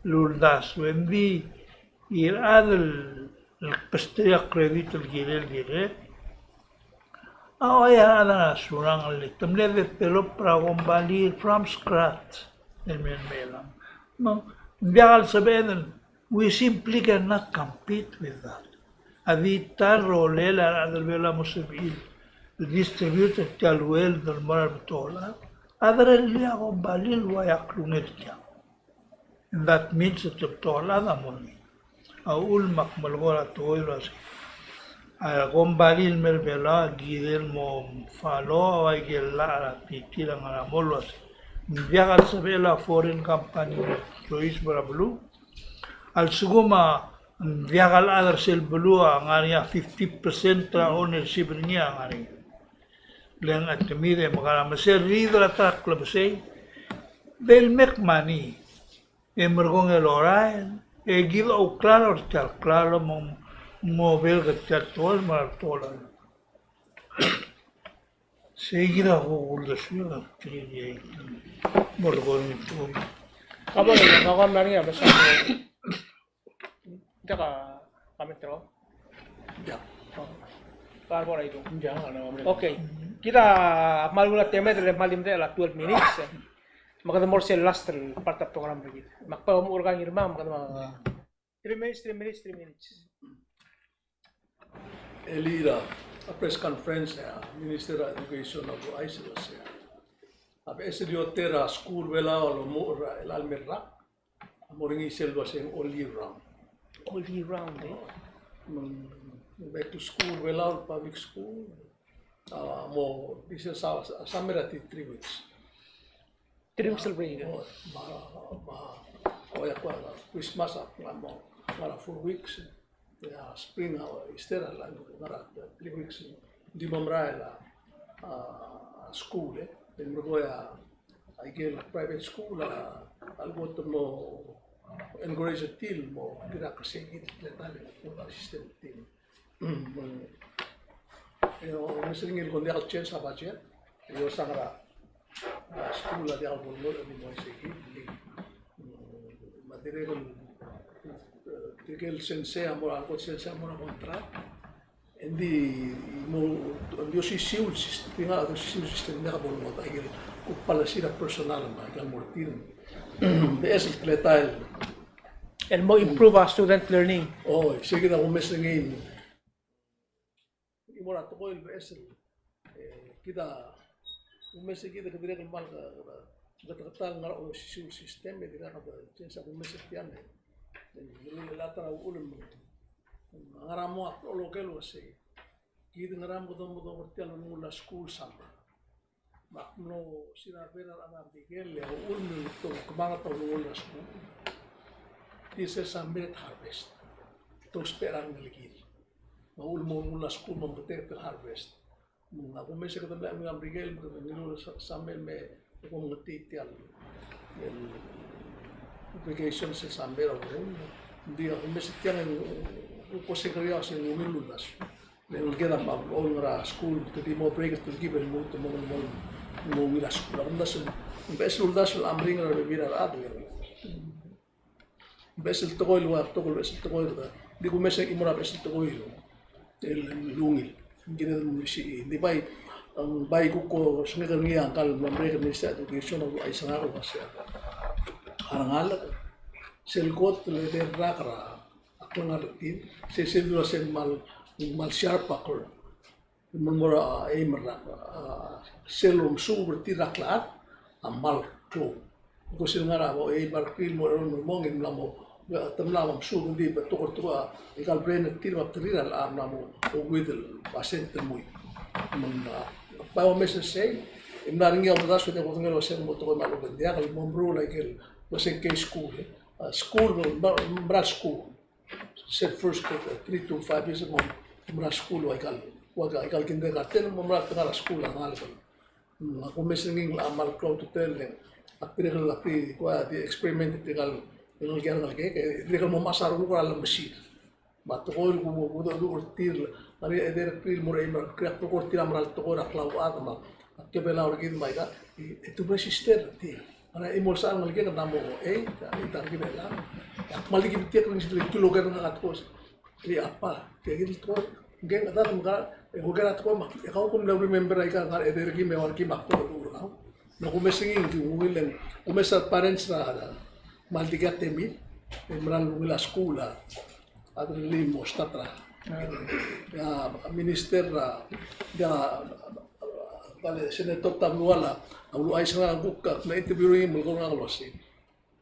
el uldasu, e ng di a rechad el kbesterir a credit el kirel dirrek a ua ia a rechad er a Surangel el te mle develop er a kombalii from scratch el mei el mei el. Me ng diak el sebeched el, we simply cannot compete with that. A di ta el rolel a rechad er a Belau a mo sebechir el distribute er tia el wealth el mo er a rebetok el chad, a derellii a kombalii el ua ia klungel tiang. And that means that te betok el chad a mo er ngii. A uchul me ak melekoi er a tekoi el uasei, a kombalii el mei er a Belau a kirel mo follow a ua ikel llach er a titir a ngar er a mong el uasei, ng diak el sebechel a foreign company el choice er a beluu. A lsekum a ng diak el chad er sel beluu a ngar er ngii a fifty percent er a ownership er ngii a ngar er ngii. Le ng chetemid e mekera me sel riid er a ta er a klebesei, they'll make money. E merekong el orael, e kid a ouklalo er tia el klalo me ng mo belked er tia el tekoi el mo er a tekoi el. Sei kid a kuk uldesuek a tirke el mo er a tekoi el. Ka bo, ka bo mla er ngii a besa. Diak a comment er kau? Diak. Oh. Ka bo er a idung. Diak a comment. Okay. Kid a kmal ungil a temed el kmal di medechel a twelve minutes, e. Me kede mo er sel last el part er a program er kid. Me ak bo mo er kau Ngirmang, me kede mo. Three minutes, three minutes, three minutes. Elii er a press conference, e a Minister er a Education a ouchais el uasei, a beches el ioter a skuul er a Belau el omuchel er a chelecha el mei el rak a mo er ngii sel uasei ng all year round. All year round, e? Me ng back to school er a Belau el public school a mo di sel sa-, sa-, summer a di three weeks. Three weeks el break. Mo, ma, ma, o ia kua Christmas a mo ngar er a four weeks. Ia spring a Easter a ngar er a three weeks. Di mo merael a, a, school, e. Di mo er a ikel private school a, a leko te mo encourage er tir el mo kirel a klisichir el teletelel a system er tir. E omes er ngii el kmo ng diak el change a budget, e osang er a, a, school a diak bo lmuut el di mo uaisei kid, ng di, mm, me a dirrek el, e, tirke el sensei a mo er a, kot sensei a mo er a contract, e ng di mo, ng di osisiu el system, ng di osisiu el system, ng diak bo lmuut a ikel kuk policy er a personnel me a ikel mo er tir. Ng di beches el teletael el mo improve a student learning. Oi, sei kid a kumes er ngii. Ng mo er a tekoi el beches el, e, kid a kumes er kid e kede dirrek el kmal ke-, ke-, keteketang el ngar er a osisiu el system, e dirrek el change a kumes er tiang, e. E, e, e, a ta er a uchul me ng ngar er a mo a tekoi el uasei, kid ngera me kede mo odober tia el ulengull er a skuul summer. Me ak mlo siraber a rechad er a Merikel el uchul me te kemanget a ulengull er a skuul. Tia sel summer e te harvest. Te ousbech er a rengelekir. Me a uchul me ng ulengull er a skuul me te harvest. Me a kumes e kede mla er a Merikel me kede ngiluu er a summer me kom ngetii tia el, el vacation sel summer a ulengull. Ng di a kumes e tiang e ng, ng kuk osengir a se ng ungil el uldasu. Le ng kede mo er a skuul, te di mo break, te di kid el mo, te mo, mo, mo ungil a skuul. A kumdasu, ng beches el uldasu el meringel er a bebil er a rechad. Ng beches el tekoi el ua, tekoi el beches el tekoi el, di kumes e ng mo er a beches el tekoi el, el ungil. Ng kired el mo mesisiich. Ng di bai, ng bai kuk osengek er ngii a ngka el mla break er a Minister er a Education a ouchais er ngak el uasei, a rengalek, sel kot el edei el rak er a a klengar er tir, se, sel dua se ng kmal, kmal sharp a curve. Me ng mo er a, e, me a, a, sel omesuub er tir er a klechad a kmal klou. Because ng ngar er a, e, bai er tir el mo, el mo, el mo, e ng mla mo, Te mla mo mesuub e ng di betok er tir a ikal brain er tir me a bderir a locha mla mo ouid el basent el mui. Me ng, a, bai omes er sei, e mla er ngii a uldasu e ng di kodengei el uasei ng mo tekoi me a lechub e ng diak el mo meruul a ikel uasei ng case school, e. A, school, me, me, mera el school. Sel first, e, three to five years me ng mera el school, ua ikal, ua ikal kindergarten, me ng mera el te ngar er a school a ngalek. Mm, a kumes er ngii a kmal klou a ultutelel, e ak dirrek el, ak di kuk di experiment er tirka el ngelekel a ngalek, e dirrek el mo mechas a renguk er a lemesir. Me a tekoi el ku, ku, ku, ku, er tir, ngar er ngii a edei er kid el mo er a eim er a, kuk er tir a mera el tekoi er a klauchad me a, a tebelau er kid me aika, e, e te register er tir. Ngar er a eim el sechal a ngalek e ng mo eight, eight er kid el, a, ak kmal di ki betik er ngii sel di uloker er ngak a tekoi. Di apa, tia kid el tekoi, ngke a chad me ka, e, ngke a tekoi me, e kau kom mla remember aika ngar er a edei er kim me a eua el kim a tekoi el ur kau. Me kumes er ngii, ng ungil e ng, kumes a parents er a, a, kmal di katemir, e mera el ungil a skuul a, a dirrek el mo start er a, a, minister er a, a, a, a, Senator Tabelual a, a uluuchais er ngak a kuk, a, mla interview er ngii me ng kora ngak el uasei.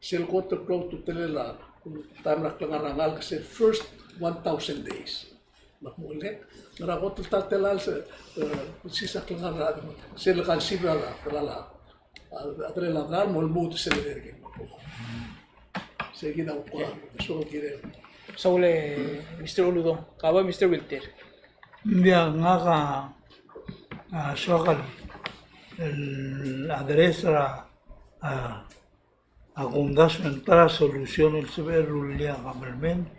Sel kot el klou a ultutelel a, taem er a klengar er a ngalek, sel first one thousand days. Me ak mo, e le, ngera kot el ta el telael sel, e, sel klengar er a, sel conceive er a, er a, a, a, a, a, mo lmuut sel er kid. Sei kid a kuk, a, soak el kirel. Saul, e, Mister Uludong, kau a Mister Wilter. Ng diak, ngak a, a, soak el, el address er a, a, a kumdasu e ng ta er a solution el sebechel el rullii a government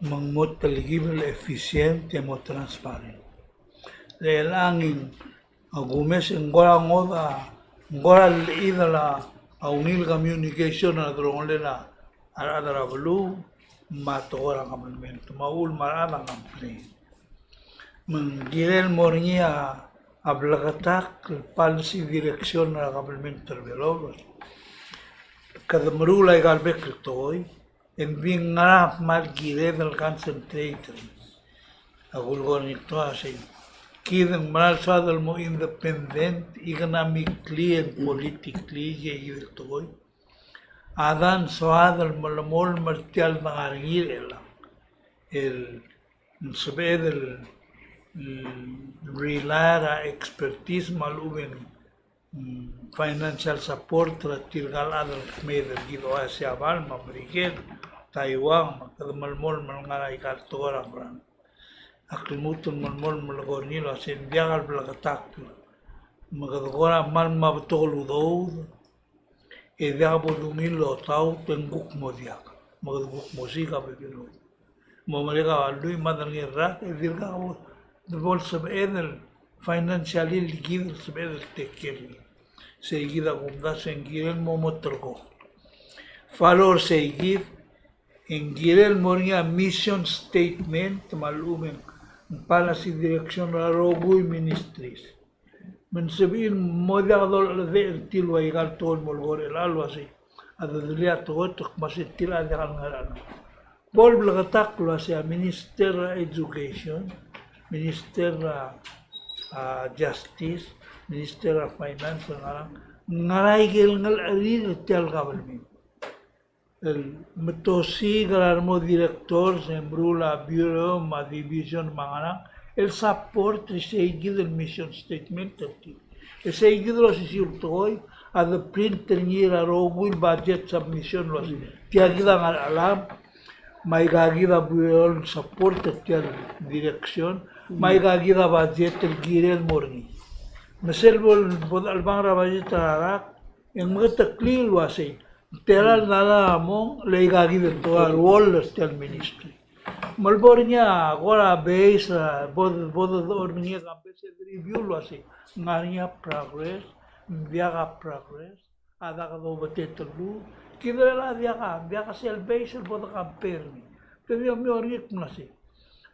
me ng mo telkib el efficient e mo transparent. Le chelechang e ng, a kumes e ng kora ngodech a, ng kora llechid a, a ungil communication a delongelel a rechad er a beluu me a tekoi er a government me a uchul me a rechad a complain. Me ng kirel mo er ngii a, a bleketakl el policy direction er a government er a Belau. Kede meruul aika el bek el tekoi, e ng di ngera a kmal kired el concentrate er ngii. A kulekoi er ngii el tekoi a sei, kid ng mera el soad el mo independent economically and politically, sei kid el tekoi. A dang soad el melemolem er tia el dengar er ngii er chelechang. El ng sebeched el, mm, rely er a expertise me a lechub e ng, mm, financial support er tirka el chad el kmeed er kid el ua Siabal me a Merikel, Taiwan, me kede melemolem el ngar er aika el tekoi er a grant. Ak lmuut el melemolem el kora ngii el ua se ng diak el bleketakl. Me kede kora kmal mo betok el udoud, e diak bo dungil el otaut e ng kuk mo diak. Me kede kuk mo siik a bebil el udoud. Mo merek a lluich me a tang el rak, e dirkak bo, bo lsebeched el financially el kid el sebeched el take care er ngii. Sei kid a kumdasu e ng kirel mo mo terrekokl. Follow er sei kid, e ng kirel mo er ngii a mission statement, me a lechub e ng policy direction er a rokui el ministries. Me ng sebechir el mo diak dolechelodech er tir el ua ikal tekoi el mo lekoi er chelechang el ua sei, a dedelii a tekoi e te kmo se tir a diak el ngar er a. Bo lebleketakl el ua sei a Minister er a Education, Minister er a, a, Justice, Minister er a Finance, ngerang, ngar er a ikel ngelechir er tia el government. El metosiik er a remo directors, e meruul a bureau me a division me a ngerang, el support er sei kid el mission statement er tir. E sei kid el osisiu el tekoi a de print er ngii er a rokui el budget submission el ua sei, tia kid a ngar er a chelam, me aika kid a bureau el support er tia el direction, me aika kid a budget el kirel mo er ngii. Me sel bo, bo dechelebangel er a budget er a rak, e ng meketeklii el ua sei, ng tela el dollar a mong, le aika kid el tekoi a ruoll er tia el ministry. Me le bo er ngii a kora base, a, bo, bo dodechor er ngii a base e review el ua sei, ng ngar er ngii a progress, ng diak a progress, a dak dobeteteluu, kid el a diak a, diak a sel base el bo de compare er ngii. Te di omior er ngii el kmo sei,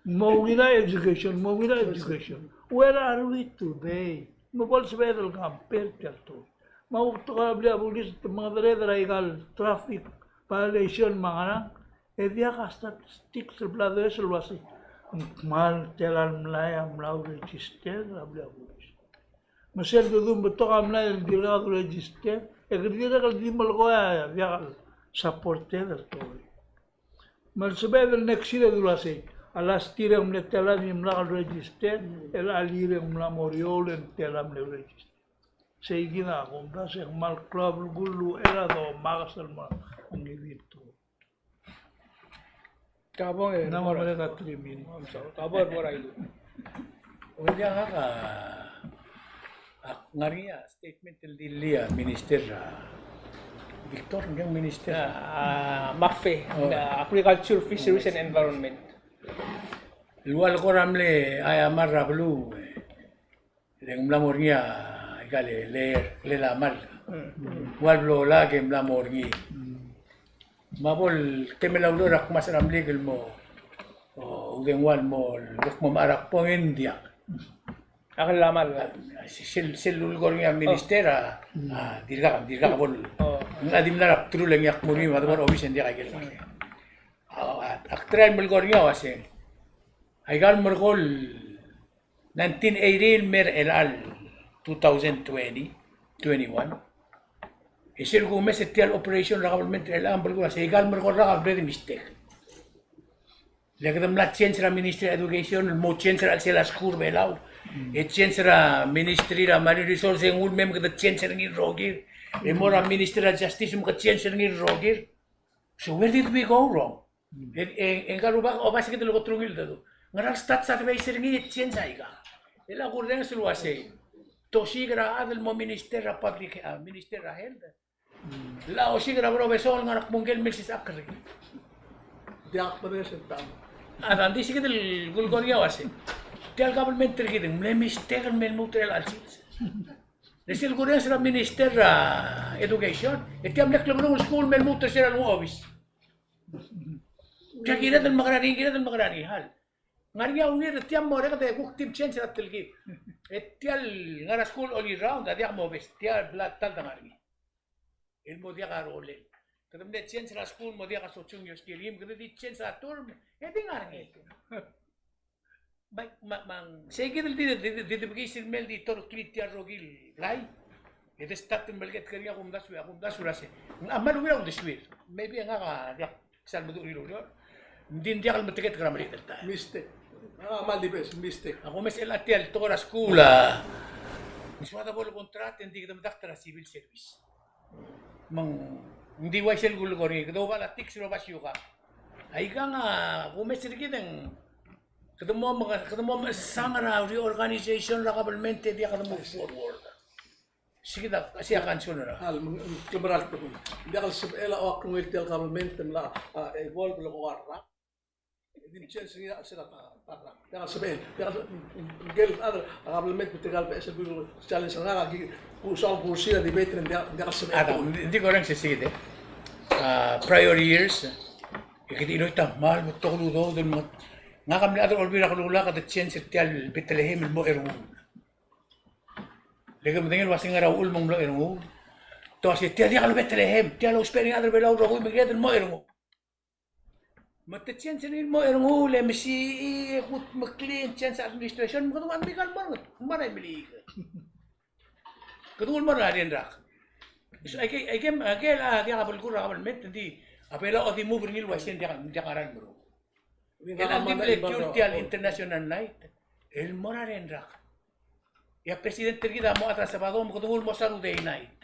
mo ungil a education, mo ungil a education. Where are we today? Me bo lsebeched el compare tia el tekoi. Me a kuk tekoi er a blil a bulis, te mengedereder er aika el traffic violation me a ngerang, e diak a statistics el bla does el ua sei, ng kmal tela el mlai a mla register er a blil a bulis. Me sel dodung betok a mlai el dirkak doregister, e kede dirrek el di melekoi a diak el supported el tekoi. Me a lsebeched el next year e dula sei. A last year e ng mle tela el mla register, el a lire e ng mla mo er eou el tela el mle register. Sei kid a kumdasu e ng kmal klou a belkul el uchei er a domakes el mo er a ngii di tu. Kabong e, ng mo merek a three minutes. Kabong e, mo er a ilu. Oi, diak, ngak a, ak ngar er ngii a statement el dilu a minister, a, Victor, ng Minister. A, a, Mafe, o, a, Agriculture, Fisheries and Environment. El ua le kora mle aiamar er a beluu, e, le ng mla mo er ngii a, aika el, le, le lamal. Mm. Ua le blo lak e mla mo er ngii. Mm. Me a bo el temel a ureor e ak ngmasech er a Mlik el mo, o, udengua el mo, el kuk mo mechar a kbong e ng diak. Ak el lamal. A, sel, sel ulekoi er ngii a minister a, mm, a, dirkak, dirkak bo el. O. Ng di mla er a bdelul e ngii a kmo er ngii me a debo er a obis e ng diak aike el uasei. A, a, ak try el melekoi er ngii a uasei. Aika el melekoi el nineteen eighty el mer chelecha el two thousand twenty, twenty-one. E sel kumes er tia el operation er a government er chelecha, ng belkul a sei, aika el melekoi el rak a bla de mistake. Le kede mla change er a Ministry of Education, el mo change er a chelsel a skuul er a Belau. E change er a Ministry er a Marine Resources, e nguu el mei me kede change er ngii el rokir. E mo er a Ministry er a Justice me kede change er ngii el rokir. So where did we go wrong? E, e, e ngka el rubak, o, basket el kot er ngii el dedu. Ngera el stats a debate er ngii e change aika. E le kurrenges el uasei, te osiik er a chad el mo minister er a public, a, minister er a health. Le osiik er a professor el ngar er a kmo ngike el milsisechakl er kid. Diak bedes el tang. A, ng di sei kid el kulekoi er ngii a uasei, tia el government er kid ng mle mistake el me lmuut er chelecha el sils. Le sel kurrenges er a minister er a education, e tia mle klemerung el skuul me lmuut er sel lenguu a obis. Tia kired el mekerang, kired el mekerang, hal. Ngar er ngii a ungil er tia el mo er a kede kuk di change er a telkib. E tia el ngar er a skuul all year round a diak mobes, tia el bla ta el de ngar er ngii. El mo diak a rolel. Kede mle change er a skuul el mo diak a sochung e oskel ngii, me kede di change er a term, e di ngar er ngii. Me, me, me ng sei kid el di, di, di, di bekiis el mei el di torkelii tia el rokui el blai. E de start el meleketek er ngii a kumdasu, a kumdasu el uasei, a kmal ungil a uldesuir. Maybe ngak a diak sal meduch er ngii el ureor. Ng di ng diak el meteketek er a meriid el taem. Mistake. A kmal di bes, mistake. A kumes el chelecha tia el tekoi er a skuul a, ng soad a bo el contract e ng di kede medakt er a civil service. Me ng di uaisei el kulekoi er ngii, kede oba el a tiks el oba siukang. Aikang a kumes er kid e ng kede mo, kede mo mechesang er a reorganization er a government e diak kede move forward. Sei kid a, sei a concern er a. Al, me ng, me ng klemerang el tekoi. Ng diak el sebechel a ua kungil tia el government el mla, a, evolve el ko er a rak. Di change er ngii a chelsel a ta, ta, ta, diak el sebechel, diak el, ngike el chad er a government me tirka el beches el challenge er ngak a ki, ku, soak el kursi er a debate, ng diak, diak el sebechel. A, ng di, ng di ko er a sei kid e. A, prior years, e kede chiloit a kmal betok el udoud el mo. Ngak a mle chad er a Olbiil er a Kelulau, kede change er tia el Bethlehem el mo Ernguul. Le ke medengei el uasei ngera uchul me ng mlo Ernguul. Te uasei tia diak el Bethlehem, tia el ousbech er ngii a rechad er a Belau el rokui me kired el mo Ernguul. Me te change er ngii el mo Ernguul e mesiich e kudmeklii, change administration, me kede ua Merikel el mo er a Imeliik. Kede nguu el mo er a Rienrak. So, aike, aike, aike el, a, diak a belkul er a government, ng di a Belau a di move er ngii el uaisei, ng diak, ng diak a ngera el meruul. El a di mle kiul tia el international night el mo er a Rienrak. E a president er kid a mo chad er a Sabado, me kede nguu el mo er a Saturday night.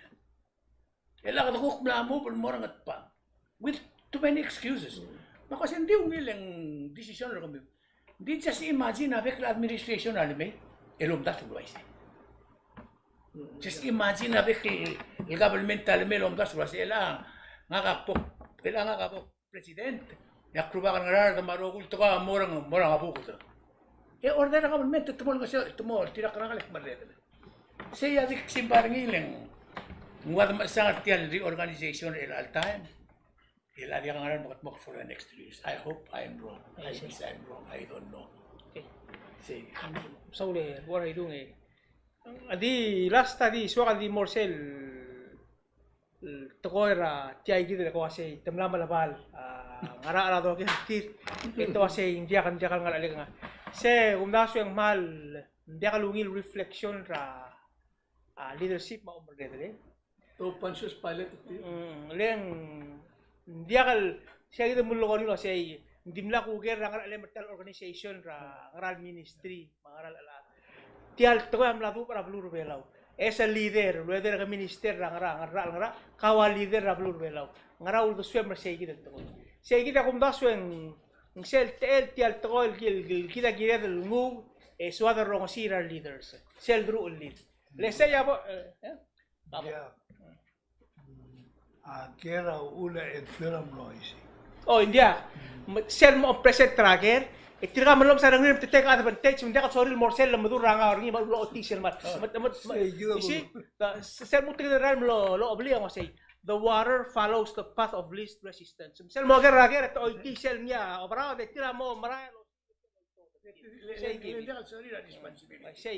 E le kede kuk mla move el mo er a Ngatpang with too many excuses. Me a ko se ng di ungil e ng decision er kemiu. Di just imagine a bek el administration a lemei el omdasu el uaisei. Just imagine a bek el government a lemei el omdasu el uaisei. E le ngak a bo, e le ngak a bo president, e ak rubak er a Ngaraard me a rokui el tekoi a mo er a, mo er a Ngebuked. E order er a government e te mo olengeseu, te mo oltirakl er ngak e le kmal redel. Sei a di ksimbai er ngii el ng ua de mechesang er tia el reorganization er chelecha el taem. E le a diak a ngera el mekedmokl for the next three years. I hope I am wrong. I wish I am wrong. I don't know. Okay. Sei. Saul e, Ruaraidung e. A di last a di soak a di mo er sel tekoi er a tia kid el ko uasei te mla melebal a ngar er a doker tir, e te uasei ng diak, ng diak el ngar er a lek ngar. Se kumdasu e ng kmal ng diak el ungil reflection er a, a, leadership me a omerreder, e. Te Pontius Pilate tir. Mm, le ng diak el, Sei kid a mle kora el uasei, ng dimlak kuker er a ngerachel el me er tia el organization er a ngera el ministry, me a ngera el chad. Tia el tekoi a mla duubech er a beluu er a Belau. E sel leader, whether ke minister er a ngera, ngera, ngera, kau a leader er a beluu er a Belau. Ngera uldesuem er sei kid el tekoi. Sei kid a kumdasu e ng sel techel tia el tekoi el ki-, el ki-, el kid a kired el nguu, e soad el rongesii er a leaders. Sel deruchellid. Le sei a bo, e, e? Babo. Yeah. A ker a uchul a enter a mlo uaisei. O, ng diak. Me-, sel mo present er a ker, e tirka me lomsa a rengrir me te take advantage, me ng diak el sorir el mo er sel lemedur er a ngau er ngii me a ulochotii sel mad. Me-, me-, me-, sei kid a isi, bo. Se-, sel mo tekoi er a mlo, lo obliga ng uasei. The water follows the path of least resistance. Sel mo ker er a ker, e te choitii sel ngii a oberaod, e tir a mo merael. Sei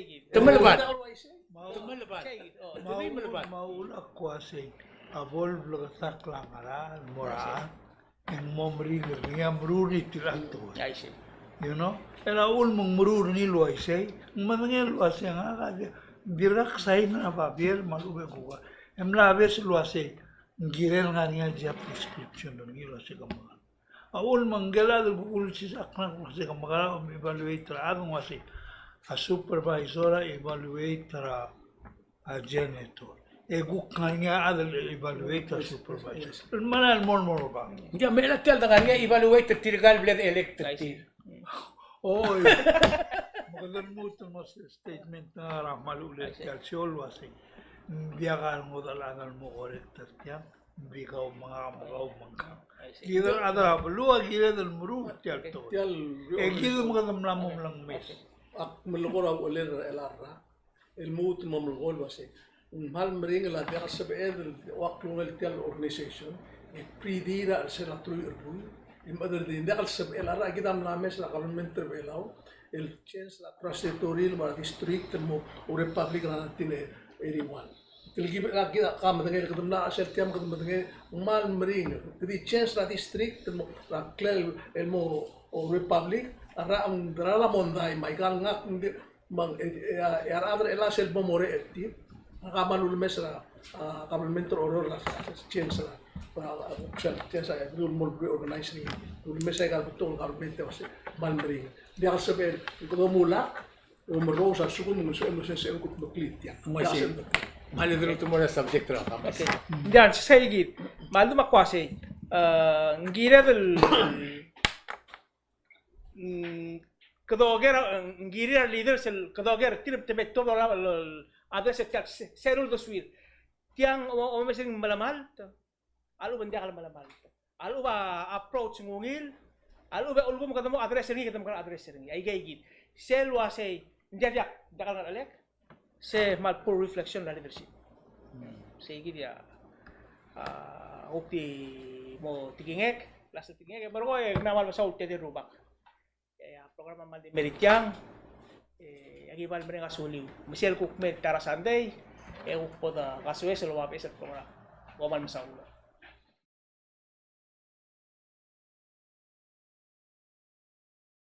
kid. Te melebat. Te melebat. Sei kid. O, te melebat. Me a uchul a kmo uasei a bo el bleketakl a ngera el mo er a, e ng mo meringel er ngii a meruul er tir a tekoi. I see. You know? E a uchul me ng meruul er ngii el uaisei, ng medengei el uasei ngak a di, dirkak sign er a babier me a lechub e kuk a. E mla obes el uasei, ng kirel ngar er ngii a job description er ngii el uasei ke mekerang. A uchul me ngike el chad el kuk ulsisechakl er ngak el uasei ke mekerang, me evaluate er a chad ng uasei a supervisor a evaluate er a, a janitor. E kuk ngar er ngii a chad el evaluate er a supervisor. El mera el mo, mo er a bab. Ng mera tia el de ngar er ngii a evaluate er tirka el bla de elect er tir. Oi. Me kede lmuut el mo se statement er a kmal uchul er tia el show el uasei ng diak a ngodech el chad el mo correct er tiang. Ng di kau me ngak me kau me ngkang. Kid el chad er a beluu a kired el meruul tia el tekoi. E kid me kede mla mo mlengmes. Ak melekoi er a uchelel er a chelecha el rak el lmuut el mo melekoi el uasei ng kmal meringel a diak el sebeched el ua klungel tia el organization e predict er a chelsel a truich el buil. E me a chad er a di ng diak el sebechel a rak, kid a mla mes er a government er a Belau el change er a territory el mo er a district el mo republic er a nineteen eighty-one. Telkib er a kid a ka medengei, kede mla er a chelsel tiang me kede medengei, ng kmal meringel. Kede change er a district el mo er a klel el mo, o, republic, a rak ng di a mondai me aika el ngak ng di, me ng, e, e, a rechad er a Belau sel bo moruul er tir. Ngak a kmal ulemes er a, a, government er a Oreor el change er a, a, a, change er a, e, el mo reorganize er ngii. Ulemes aika el betok el government el uasei kmal meringel. Diak el sebechel, kede omulak, omerous a lsekum ng sebechem el sensei el kuk meklii tiang. Ng uaisei. Me a le deruul te mo er a subject er a, okay. Ng diak, sei kid. Me a ldu me a kmo uasei, e, ng kired el, mm, kede oker, ng kirir a leaders el kede oker, tir te me tuobed el, el, address er tia el, se-, sel uldesuir. Tiang, o, omes er ngii el melemalt. A lechub e ng diak el melemalt. A lechub a approach ng ungil, a lechub e a lsekum kede mo address er ngii, kede mo address er ngii. Aikei kid. Sel uasei, ng diak, diak, diak el ngerechelek, se kmal poor reflection er a leadership. Sei kid a, a, kuk di mo tekingek, last tekingek, e merekong e ng kmal mesaul tia el rubak. E a program a kmal di mei er tiang, e aki kmal mereng a suliu. Me sel kuk mei er a ta er a Sunday, e kuk bo de kasoes el ua beches el program. Kom kmal mesaul.